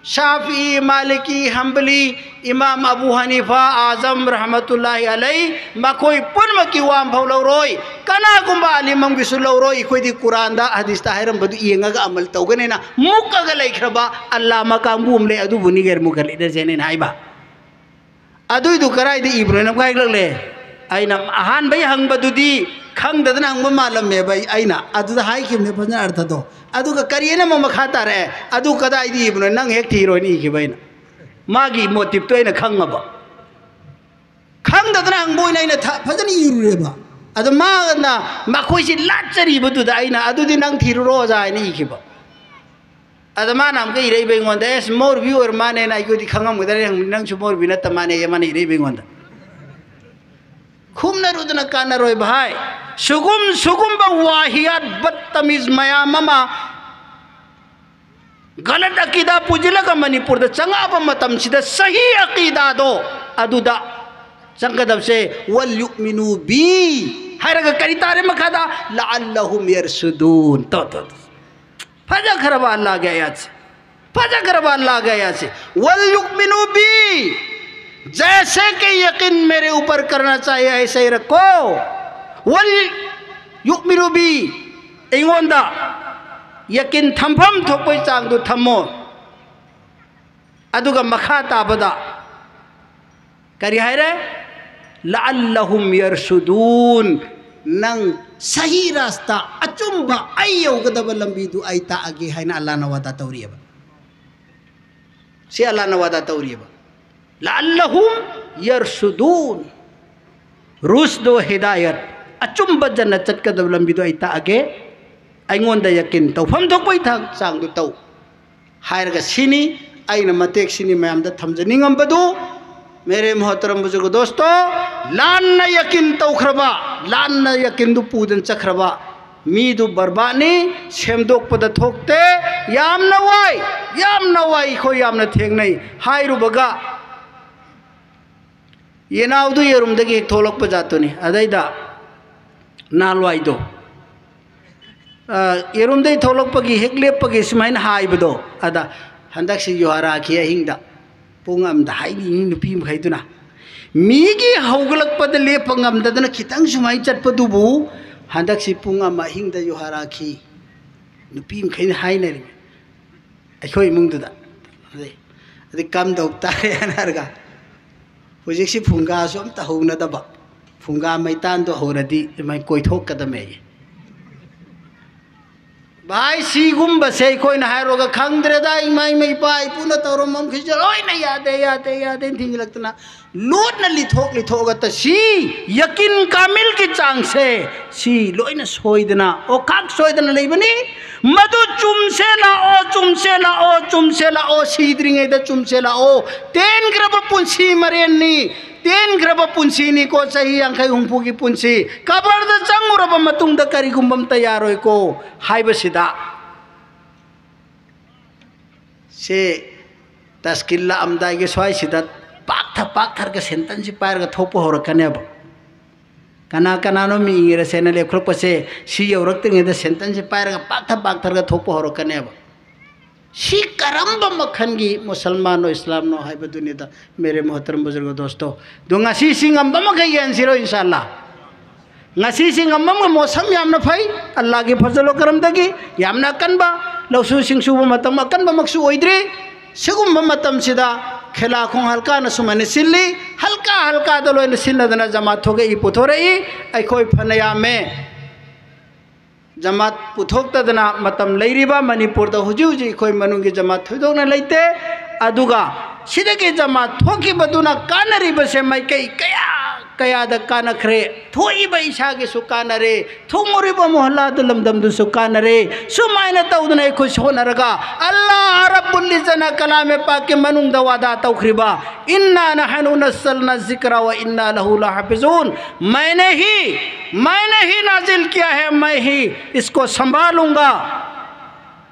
ꯁꯥꯐꯤ, ꯃꯥꯂꯤꯀꯤ, ꯍꯝꯕꯂꯤ, ꯏꯃꯥꯝ ꯑꯕꯨ ꯍꯅꯤꯐꯥ, ꯑꯥꯖꯝ ꯔꯍꯃꯇꯨꯜꯂꯥꯍꯤ ꯑꯂꯩ, ꯃꯈꯣꯏ ꯄꯨꯝꯅꯃꯛꯀꯤ ꯋꯥ ꯑꯃꯐꯥꯎ ꯂꯧꯔꯣꯏ, ꯀꯅꯥꯒꯨꯝꯕ ꯑꯥꯂꯤꯝ ꯑꯃꯒꯤꯁꯨ ꯂꯧꯔꯣꯏ, ꯑꯩꯈꯣꯏꯗꯤ ꯀꯨꯔꯥꯟꯗ ꯍꯗꯤꯁꯇ ꯍꯥꯏꯔꯝꯕꯗꯨ ꯌꯦꯡꯉꯒ ꯑꯃꯜ ꯇꯧꯒꯅꯤꯅ ꯃꯨꯛꯑꯒ ꯂꯩꯈ꯭ꯔꯕ ꯑꯜꯂꯥꯃ ꯀꯥꯡꯕꯨ ꯑꯃ ꯂꯩ, ꯑꯗꯨꯕꯨꯅꯤ ꯒꯩꯔ ꯃꯨꯀꯜꯂꯤꯗ ꯖꯦꯅꯤꯟ ꯍꯥꯏꯕ꯫ ꯑꯗꯨꯏꯗꯨ ꯀꯗꯥꯏꯗ ꯏꯕꯅꯣ ꯍꯥꯏꯅ ꯑꯃꯨꯛ ꯍꯥꯏꯔꯛꯂꯦ꯫ ꯑꯩꯅ ꯑꯍꯥꯟꯕꯩ ꯍꯪꯕꯗꯨꯗꯤ ꯈꯪꯗꯗꯅ ꯍꯪꯕ ꯃꯥꯜꯂꯝꯃꯦꯕ꯫ ꯑꯩ-, ꯑꯩꯅ ꯑꯗꯨꯗ ꯍꯥꯏꯈꯤꯕꯅꯦ ꯐꯖꯅ ꯑꯔꯊꯗꯣ꯫ ꯑꯗꯨꯒ ꯀꯔꯤꯅ ꯑꯃꯨꯛ ꯃꯈꯥ ꯇꯥꯔꯛꯑꯦ, "ꯑꯗꯨ ꯀꯗꯥꯏꯗ ꯏꯕꯅꯣ?" "ꯅꯪ ꯍꯦꯛ ꯊꯤꯔꯣꯏꯅ" ꯏꯈꯤꯕ ꯑꯩꯅ꯫ ꯃꯥꯒꯤ ꯃꯣꯇꯤꯞꯇꯣ ꯑꯩꯅ ꯈꯪꯉꯕ꯫ ꯈꯪꯗꯗꯅ ꯍꯪꯕ ꯑꯣꯏꯅ ꯑꯩꯅ ꯊ-, ꯐꯖꯅ ꯏꯔꯨꯔꯦꯕ꯫ ꯑꯗꯣ ꯃꯥꯅ ꯃꯈꯣꯏꯁꯤ ꯂꯥꯠꯆꯔꯤꯕꯗꯨꯗ ꯑꯩꯅ, "ꯑꯗꯨꯗꯤ ꯅꯪ ꯊꯤꯔꯨꯔꯣ ꯑꯣꯖꯥ" ꯍꯥꯏꯅ ꯏꯈꯤꯕ꯫ ꯑꯗ ꯃꯥꯅ ꯑꯃꯨꯛꯀ ꯏꯔꯛꯏꯕ ꯑꯩꯉꯣꯟꯗ, "ꯑꯦꯁ, ꯃꯧꯔꯨꯕꯤ ꯑꯣꯏꯔ ꯃꯥꯅꯦꯅ ꯑꯩꯈꯣꯏꯗꯤ ꯈꯪꯉꯝꯒꯗ꯭ꯔꯥ ꯍꯪꯕꯅꯤ, ꯅꯪꯁꯨ ꯃꯧꯔꯨꯕꯤ ꯅꯠꯇ ꯃꯥꯅꯦ" ꯃꯥꯅ ꯏꯔꯛꯏꯕ ꯑꯩꯉꯣꯟꯗ꯫ ꯈꯨꯝꯅꯔꯨꯗꯅ ꯀꯥꯟꯅꯔꯣꯏ ꯚꯥꯏ꯫ ꯁꯨꯒꯨꯝ ꯁꯨꯒꯨꯝꯕ ꯋꯥꯍꯤꯌꯥꯠ ꯕꯠꯇꯃꯤꯖ ꯃꯌꯥꯝ ꯑꯃ ꯒꯂꯠ ꯑꯀꯤꯗꯥ ꯄꯨꯁꯤꯜꯂꯒ ꯃꯅꯤꯄꯨꯔꯗ ꯆꯪꯉꯛꯑꯕ ꯃꯇꯝꯁꯤꯗ ꯁꯍꯤ ꯑꯀꯤꯗꯥꯗꯣ ꯑꯗꯨꯗ ꯆꯪꯒꯗꯕꯁꯦ, "ꯋꯜ ꯌꯨꯛꯃꯤꯅꯨ ꯕꯤ" ꯍꯥꯏꯔꯒ ꯀꯔꯤ ꯇꯥꯔꯦ ꯃꯈꯥꯗ? "ꯂꯥꯑꯜꯂꯍꯨꯝ ꯌꯔꯁꯨꯗꯨꯟ"꯫ ꯇꯣ, ꯇꯣ, ꯇꯣ꯫ ꯐꯖꯈ꯭ꯔꯕ ꯑꯜꯂꯥꯍꯒꯤ ꯑꯌꯥꯠꯁꯦ, ꯐꯖꯈ꯭ꯔꯕ ꯑꯜꯂꯥꯍꯒꯤ ꯑꯌꯥꯠꯁꯦ꯫ "ꯋꯜ ꯌꯨꯛꯃꯤꯅꯨ ꯕꯤ, ꯖꯩꯁꯦ ꯀꯤ ꯌꯀꯤꯟ ꯃꯦꯔꯦ ꯎꯄꯔ ꯀꯔꯅꯥ ꯆꯥꯍꯤꯌꯦ ꯑꯩꯁꯦ ꯍꯤ ꯔꯈꯣ, ꯋꯜ ꯌꯨꯛꯃꯤꯅꯨ ꯕꯤ, ꯑꯩꯉꯣꯟꯗ ꯌꯀꯤꯟ ꯊꯝꯐꯝ ꯊꯣꯛꯄꯒꯤ ꯆꯥꯡꯗꯨ ꯊꯝꯃꯣ"꯫ ꯑꯗꯨꯒ ꯃꯈꯥ ꯇꯥꯕꯗ ꯀꯔꯤ ꯍꯥꯏꯔꯦ? "ꯂꯥꯑꯜꯂꯍꯨꯝ ꯌꯔꯁꯨꯗꯨꯟ"꯫ ꯅꯪ ꯁꯍꯤ ꯔꯥꯁꯇꯥ, ꯑꯆꯨꯝꯕ ꯑꯩ ꯌꯧꯒꯗꯕ ꯂꯝꯕꯤꯗꯨ ꯑꯩ ꯇꯥꯛꯑꯒꯦ ꯍꯥꯏꯅ ꯑꯜꯂꯥꯍꯅ ꯋꯥꯗꯥ ꯇꯧꯔꯤꯑꯕ꯫ ꯁꯤ ꯑꯜꯂꯥꯍꯅ ꯋꯥꯗꯥ ꯇꯧꯔꯤꯑꯕ꯫ "ꯂꯥꯑꯜꯂꯍꯨꯝ ꯌꯔꯁꯨꯗꯨꯟ"꯫ ꯔꯨꯁꯗꯣ ꯍꯤꯗꯥꯌꯠ꯫ ꯑꯆꯨꯝꯕ ꯖꯟꯅꯠ ꯆꯠꯀꯗꯕ ꯂꯝꯕꯤꯗꯣ ꯑꯩ ꯇꯥꯛꯑꯒꯦ, ꯑꯩꯉꯣꯟꯗ ꯌꯀꯤꯟ ꯇꯧꯐꯝ ꯊꯣꯛꯄꯒꯤ ꯊꯥꯛ ꯆꯥꯡꯗꯨ ꯇꯧ ꯍꯥꯏꯔꯒ ꯁꯤꯅꯤ ꯑꯩꯅ ꯃꯇꯦꯛ ꯁꯤꯅꯤ ꯃꯌꯥꯝꯗ ꯊꯝꯖꯅꯤꯡꯉꯝꯕꯗꯨ꯫ ꯃꯦꯔꯦ ꯃꯣꯍꯇꯔꯝ ꯕꯨꯖꯨꯔꯒ ꯗꯣꯁꯇꯣ, ꯂꯥꯟꯅ ꯌꯀꯤꯟ ꯇꯧꯈ꯭ꯔꯕ, ꯂꯥꯟꯅ ꯌꯀꯤꯟꯗꯨ ꯄꯨꯗꯅ ꯆꯠꯈ꯭ꯔꯕ ꯃꯤꯗꯨ ꯕꯔꯕꯥꯠꯅꯤ, ꯁꯦꯝꯗꯣꯛꯄꯗ ꯊꯣꯛꯇꯦ꯫ ꯌꯥꯝꯅ ꯋꯥꯏ, ꯌꯥꯝꯅ ꯋꯥꯏ, ꯑꯩꯈꯣꯏ ꯌꯥꯝꯅ ꯊꯦꯡꯅꯩ ꯍꯥꯏꯔꯨꯕꯒ ꯌꯦꯅꯥꯎꯗꯨ ꯌꯦꯔꯨꯝꯗꯒꯤ ꯍꯦꯛ ꯊꯣꯛꯂꯛꯄ ꯖꯥꯠꯇꯨꯅꯤ꯫ ꯑꯗꯩꯗ ꯅꯍꯥꯟꯋꯥꯏꯗꯣ, ꯑ, ꯌꯦꯔꯨꯝꯗꯒꯤ ꯊꯣꯛꯂꯛꯄꯒꯤ ꯍꯦꯛ ꯂꯦꯞꯄꯒꯤ ꯁꯨꯃꯥꯏꯅ ꯍꯥꯏꯕꯗꯣ, ꯑꯗ ꯍꯟꯗꯛꯁꯤ ꯌꯨꯍꯥꯔꯥꯈꯤ ꯑꯍꯤꯡꯗ ꯄꯨꯡ ꯑꯃꯗ ꯍꯥꯏꯔꯤꯅꯤ ꯅꯨꯄꯤ ꯃꯈꯩꯗꯨꯅ꯫ ꯃꯤꯒꯤ ꯍꯧꯒꯠꯂꯛꯄꯗ ꯂꯦꯞꯄ ꯉꯝꯗꯗꯅ ꯈꯤꯇꯪ ꯁꯨꯃꯥꯏꯅ ꯆꯠꯄꯗꯨꯕꯨ ꯍꯟꯗꯛꯁꯤ ꯄꯨꯡ ꯑꯃ ꯑꯍꯤꯡꯗ ꯌꯨꯍꯥꯔꯥꯈꯤ ꯅꯨꯄꯤ ꯃꯈꯩꯅ ꯍꯥꯏꯅꯔꯤꯃꯤ꯫ ꯑꯩꯈꯣꯏ ꯏꯃꯨꯡꯗꯨꯗ꯫ ꯑꯗꯩ, ꯑꯗꯩ ꯀꯝꯗꯧ ꯇꯥꯔꯦ ꯍꯥꯏꯅꯔꯒ ꯍꯧꯖꯤꯛꯁꯤ ꯐꯨꯡꯒꯥꯁꯨ ꯑꯝꯇ ꯍꯧꯅꯗꯕ꯫ ꯐꯨꯡꯒꯥ ꯃꯩꯇꯥꯟꯗꯣ ꯍꯧꯔꯗꯤ ꯑꯗꯨꯃꯥꯏꯅ ꯀꯣꯏꯊꯣꯛꯀꯗꯃꯦ꯫ ꯚꯥꯏ, ꯁꯤꯒꯨꯝꯕꯁꯦ ꯑꯩꯈꯣꯏꯅ ꯍꯥꯏꯔꯨꯔꯒ ꯈꯪꯗ꯭ꯔꯦꯗ, ꯏꯃꯥ, ꯏꯃꯥ, ꯏꯄꯥ, ꯏꯄꯨꯅ ꯇꯧꯔꯝꯕ ꯃꯈꯩꯁꯦ ꯂꯣꯏꯅ ꯌꯥꯗꯦ, ꯌꯥꯗꯦ, ꯌꯥꯗꯦꯅ ꯊꯤꯡꯖꯤꯜꯂꯛꯇꯅ ꯂꯨꯠꯅ ꯂꯤꯊꯣꯛ ꯂꯤꯊꯣꯛꯑꯒ ꯇ-, ꯁꯤ ꯌꯀꯤꯟ ꯀꯥꯃꯤꯜꯒꯤ ꯆꯥꯡꯁꯦ ꯁꯤ ꯂꯣꯏꯅ ꯁꯣꯏꯗꯅ, ꯑꯣꯈꯥꯛ ꯁꯣꯏꯗꯅ ꯂꯩꯕꯅꯤ꯫ ꯃꯗꯨ ꯆꯨꯝꯁꯦ ꯂꯥꯛꯑꯣ, ꯆꯨꯝꯁꯦ ꯂꯥꯛꯑꯣ, ꯆꯨꯝꯁꯦ ꯂꯥꯛꯑꯣ, ꯁꯤꯗ꯭ꯔꯤꯉꯩꯗ ꯆꯨꯝꯁꯦ ꯂꯥꯛꯑꯣ꯫ ꯇꯦꯟꯈ꯭ꯔꯕ ꯄꯨꯟꯁꯤ ꯃꯔꯦꯟꯅꯤ, ꯇꯦꯟꯈ꯭ꯔꯕ ꯄꯨꯟꯁꯤꯅꯤꯀꯣ, ꯆꯍꯤ ꯌꯥꯡꯈꯩ ꯍꯨꯝꯐꯨꯒꯤ ꯄꯨꯟꯁꯤ꯫ ꯀꯕꯔꯗ ꯆꯪꯉꯨꯔꯕ ꯃꯇꯨꯡꯗ ꯀꯔꯤꯒꯨꯝꯕ ꯑꯝꯇ ꯌꯥꯔꯣꯏꯀꯣ ꯍꯥꯏꯕꯁꯤꯗ꯫ ꯁꯦ ꯇꯁꯀꯤꯜ ꯂꯥꯛꯑꯝꯗꯥꯏꯒꯤ ꯁ꯭ꯋꯥꯏꯁꯤꯗ ꯄꯥꯛꯊ ꯄꯥꯛꯊꯔꯒ ꯁꯦꯟꯇꯟꯁꯤ ꯄꯥꯏꯔꯒ ꯊꯣꯛꯄ ꯍꯧꯔꯛꯀꯅꯦꯕ꯫ ꯀꯅꯥ ꯀꯅꯥꯅꯣ ꯃꯤ ꯏꯪꯒꯦꯔꯥ ꯁꯦꯅ ꯂꯦꯞꯈꯠꯂꯛꯄꯁꯦ, ꯁꯤ ꯌꯧꯔꯛꯇ꯭ꯔꯤꯉꯩꯗ ꯁꯦꯟꯇꯟꯁꯤ ꯄꯥꯏꯔꯒ ꯄꯥꯛꯊ ꯄꯥꯛꯊꯔꯒ ꯊꯣꯛꯄ ꯍꯧꯔꯛꯀꯅꯦꯕ꯫ ꯁꯤ ꯀꯔꯝꯕ ꯃꯈꯜꯒꯤ ꯃꯨꯁꯜꯃꯥꯟꯅꯣ ꯏꯁꯂꯥꯝꯅꯣ ꯍꯥꯏꯕꯗꯨꯅꯤꯗ, ꯃꯦꯔꯦ ꯃꯣꯍꯇꯔꯝ ꯕꯨꯖꯨꯔꯒ ꯗꯣꯁꯇꯣ꯫ ꯑꯗꯣ ꯉꯁꯤ ꯁꯤ ꯉꯝꯕ ꯃꯈꯩ ꯌꯦꯟꯁꯤꯔꯣ, ꯏꯟꯁꯥ ꯑꯜꯂꯥ? ꯉꯁꯤꯁꯤ ꯉꯝꯃꯝꯒ ꯃꯣꯁꯝ ꯌꯥꯝꯅ ꯐꯩ, ꯑꯜꯂꯥꯒꯤ ꯐꯖꯜ ꯀꯔꯝꯗꯒꯤ ꯌꯥꯝꯅ ꯑꯀꯟꯕ ꯂꯧꯁꯨ ꯁꯤꯡꯁꯨꯕ ꯃꯇꯝ ꯑꯀꯟꯕꯃꯛꯁꯨ ꯑꯣꯏꯗ꯭ꯔꯤ꯫ ꯁꯤꯒꯨꯝꯕ ꯃꯇꯝꯁꯤꯗ ꯈꯦꯂꯥꯈꯣꯡ ꯍꯜꯀꯥꯅ ꯁꯨꯃꯥꯏꯅ ꯁꯤꯜꯂꯤ, ꯍꯜꯀꯥ ꯍꯜꯀꯥꯗ ꯂꯣꯏꯅ ꯁꯤꯟꯅꯗꯅ ꯖꯃꯥꯠ ꯊꯣꯛꯂꯛꯏ, ꯄꯨꯊꯣꯔꯛꯏ꯫ ꯑꯩꯈꯣꯏ ꯐꯅ ꯌꯥꯝꯃꯦ, ꯖꯃꯥꯠ ꯄꯨꯊꯣꯛꯇꯗꯅ ꯃꯇꯝ ꯂꯩꯔꯤꯕ ꯃꯅꯤꯄꯨꯔꯗ ꯍꯧꯖꯤꯛ ꯍꯧꯖꯤꯛ ꯑꯩꯈꯣꯏ ꯃꯅꯨꯡꯒꯤ ꯖꯃꯥꯠ ꯊꯣꯏꯗꯣꯛꯅ ꯂꯩꯇꯦ꯫ ꯑꯗꯨꯒ ꯁꯤꯗꯒꯤ ꯖꯃꯥꯠ ꯊꯣꯛꯈꯤꯕꯗꯨꯅ ꯀꯥꯟꯅꯔꯤꯕꯁꯦ ꯃꯥꯏꯀꯩ ꯀꯌꯥ ꯀꯌꯥꯗ ꯀꯥꯟꯅꯈ꯭ꯔꯦ꯫ ꯊꯣꯛꯏꯕ ꯏꯁꯥꯒꯤꯁꯨ ꯀꯥꯟꯅꯔꯦ, ꯊꯨꯡꯉꯨꯔꯤꯕ ꯃꯣꯍꯜꯂꯥꯗꯨ ꯂꯝꯗꯝꯗꯨꯁꯨ ꯀꯥꯟꯅꯔꯦ꯫ ꯁꯨꯃꯥꯏꯅ ꯇꯧꯗꯅ ꯑꯩꯈꯣꯏꯁꯨ ꯍꯣꯠꯅꯔꯒ ꯑꯜꯂꯥꯍ ꯔꯕꯨꯜ ꯏꯖꯠꯅ ꯀꯂꯥꯃꯦ ꯄꯥꯛꯀꯤ ꯃꯅꯨꯡꯗ ꯋꯥꯗꯥ ꯇꯧꯈ꯭ꯔꯤꯕ, "ꯏꯟꯅꯥ ꯅꯍꯅꯨ ꯅꯁꯜꯅ ꯖꯤꯀ꯭ꯔ ꯋ ꯏꯟꯅꯥ ꯂꯍꯨ ꯂꯍꯥꯐꯤꯖꯨꯟ", ꯃꯩꯅ ꯍꯤ, ꯃꯩꯅ ꯍꯤ ꯅꯥꯖꯤꯜ ꯀꯤꯌꯥ ꯍꯦ, ꯃꯩ ꯍꯤ ꯏꯁꯀꯣ ꯁꯝꯚꯥꯂꯨꯡꯒꯥ,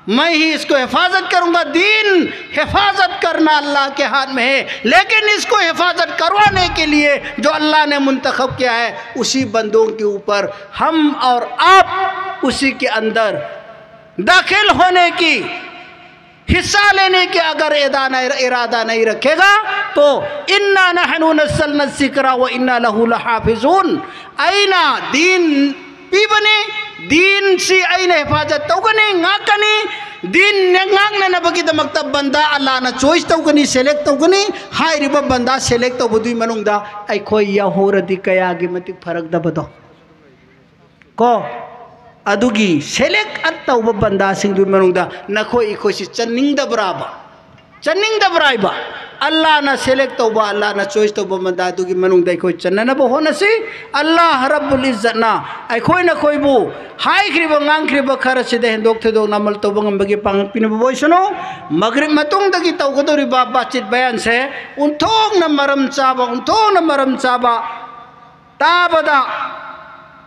मैं ही इसको हिफाजत करूंगा। दीन हिफाजत करना अल्लाह के हाथ में है, लेकिन इसको हिफाजत करवाने के लिए जो अल्लाह ने मुंतखब किया है, उसी बंदों के ऊपर हम और आप उसी के अंदर दाखिल होने की, हिस्सा लेने की अगर इरादा नहीं रखेगा तो इन्ना नहनु नस्सलना जिक्रा व इन्ना लहू लहाफिजून, ꯑꯩꯅ ꯗꯤꯟ ꯄꯤꯕꯅꯤ, ꯗꯤꯟꯁꯤ ꯑꯩꯅ ꯍꯤꯐꯥꯖꯠ ꯇꯧꯒꯅꯤ, ꯉꯥꯛꯀꯅꯤ꯫ ꯗꯤꯟ ꯉꯥꯛꯅꯅꯕꯒꯤꯗꯃꯛꯇ ꯕꯟꯗꯥ ꯑꯜꯂꯥꯅ ꯆꯣꯏꯁ ꯇꯧꯒꯅꯤ, ꯁꯦꯂꯦꯛ ꯇꯧꯒꯅꯤ꯫ ꯍꯥꯏꯔꯤꯕ ꯕꯟꯗꯥ ꯁꯦꯂꯦꯛ ꯇꯧꯕꯗꯨꯒꯤ ꯃꯅꯨꯡꯗ ꯑꯩꯈꯣꯏ ꯌꯥꯎꯍꯧꯔꯗꯤ ꯀꯌꯥꯒꯤ ꯃꯇꯤꯛ ꯐꯔꯛꯇꯕꯗꯣ꯫ ꯀꯣ, ꯑꯗꯨꯒꯤ ꯁꯦꯂꯦꯛ ꯇꯧꯕ ꯕꯟꯗꯥꯁꯤꯡꯗꯨꯒꯤ ꯃꯅꯨꯡꯗ ꯅꯈꯣꯏ ꯑꯩꯈꯣꯏꯁꯤ ꯆꯟꯅꯤꯡꯗꯕ꯭ꯔꯥꯕ? ꯆꯟꯅꯤꯡꯗꯕ꯭ꯔꯥ ꯍꯥꯏꯕ? ꯑꯜꯂꯥꯅ ꯁꯦꯂꯦꯛ ꯇꯧꯕ, ꯑꯜꯂꯥꯅ ꯆꯣꯏꯁ ꯇꯧꯕ ꯕꯟꯗꯥꯗꯨꯒꯤ ꯃꯅꯨꯡꯗ ꯑꯩꯈꯣꯏ ꯆꯟꯅꯅꯕ ꯍꯣꯠꯅꯁꯤ꯫ ꯑꯜꯂꯥꯍ ꯔꯕꯨꯜ ꯏꯖꯠꯅ ꯑꯩꯈꯣꯏ ꯅꯈꯣꯏꯕꯨ ꯍꯥꯏꯈ꯭ꯔꯤꯕ ꯉꯥꯡꯈ꯭ꯔꯤꯕ ꯈꯔꯁꯤꯗ ꯍꯦꯟꯗꯣꯛ ꯊꯣꯏꯗꯣꯛꯅ ꯑꯃꯜ ꯇꯧꯕ ꯉꯝꯕꯒꯤ ꯄꯥꯡꯒꯜ ꯄꯤꯅꯕ ꯑꯣꯏꯁꯅꯨ꯫ ꯃꯒ꯭ꯔꯤꯕ ꯃꯇꯨꯡꯗꯒꯤ ꯇꯧꯒꯗꯧꯔꯤꯕ ꯕꯥꯆꯤꯠ ꯕꯌꯥꯟꯁꯦ ꯑꯣꯟꯊꯣꯛꯅ ꯃꯔꯝ ꯆꯥꯕ, ꯑꯣꯟꯊꯣꯛꯅ ꯃꯔꯝ ꯆꯥꯕ ꯇꯥꯕꯗ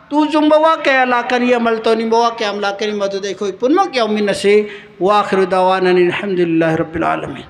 ꯇꯨ ꯆꯨꯝꯕ ꯋꯥ ꯀꯌꯥ ꯂꯥꯛꯀꯅꯤ, ꯑꯃꯜ ꯇꯧꯅꯤꯡꯕ ꯋꯥ ꯀꯌꯥꯝ ꯂꯥꯛꯀꯅꯤ, ꯃꯗꯨꯗ ꯑꯩꯈꯣꯏ ꯄꯨꯝꯅꯃꯛ ꯌꯥꯎꯃꯤꯟꯅꯁꯤ꯫ ꯋꯥꯈꯤꯔꯨ ꯗꯥꯋꯥꯅꯅꯤ ꯑꯜꯍꯝꯗꯨꯂꯤꯜꯂꯥꯍꯤ ꯔꯕꯤꯜ ꯑꯥꯂꯃꯤꯟ꯫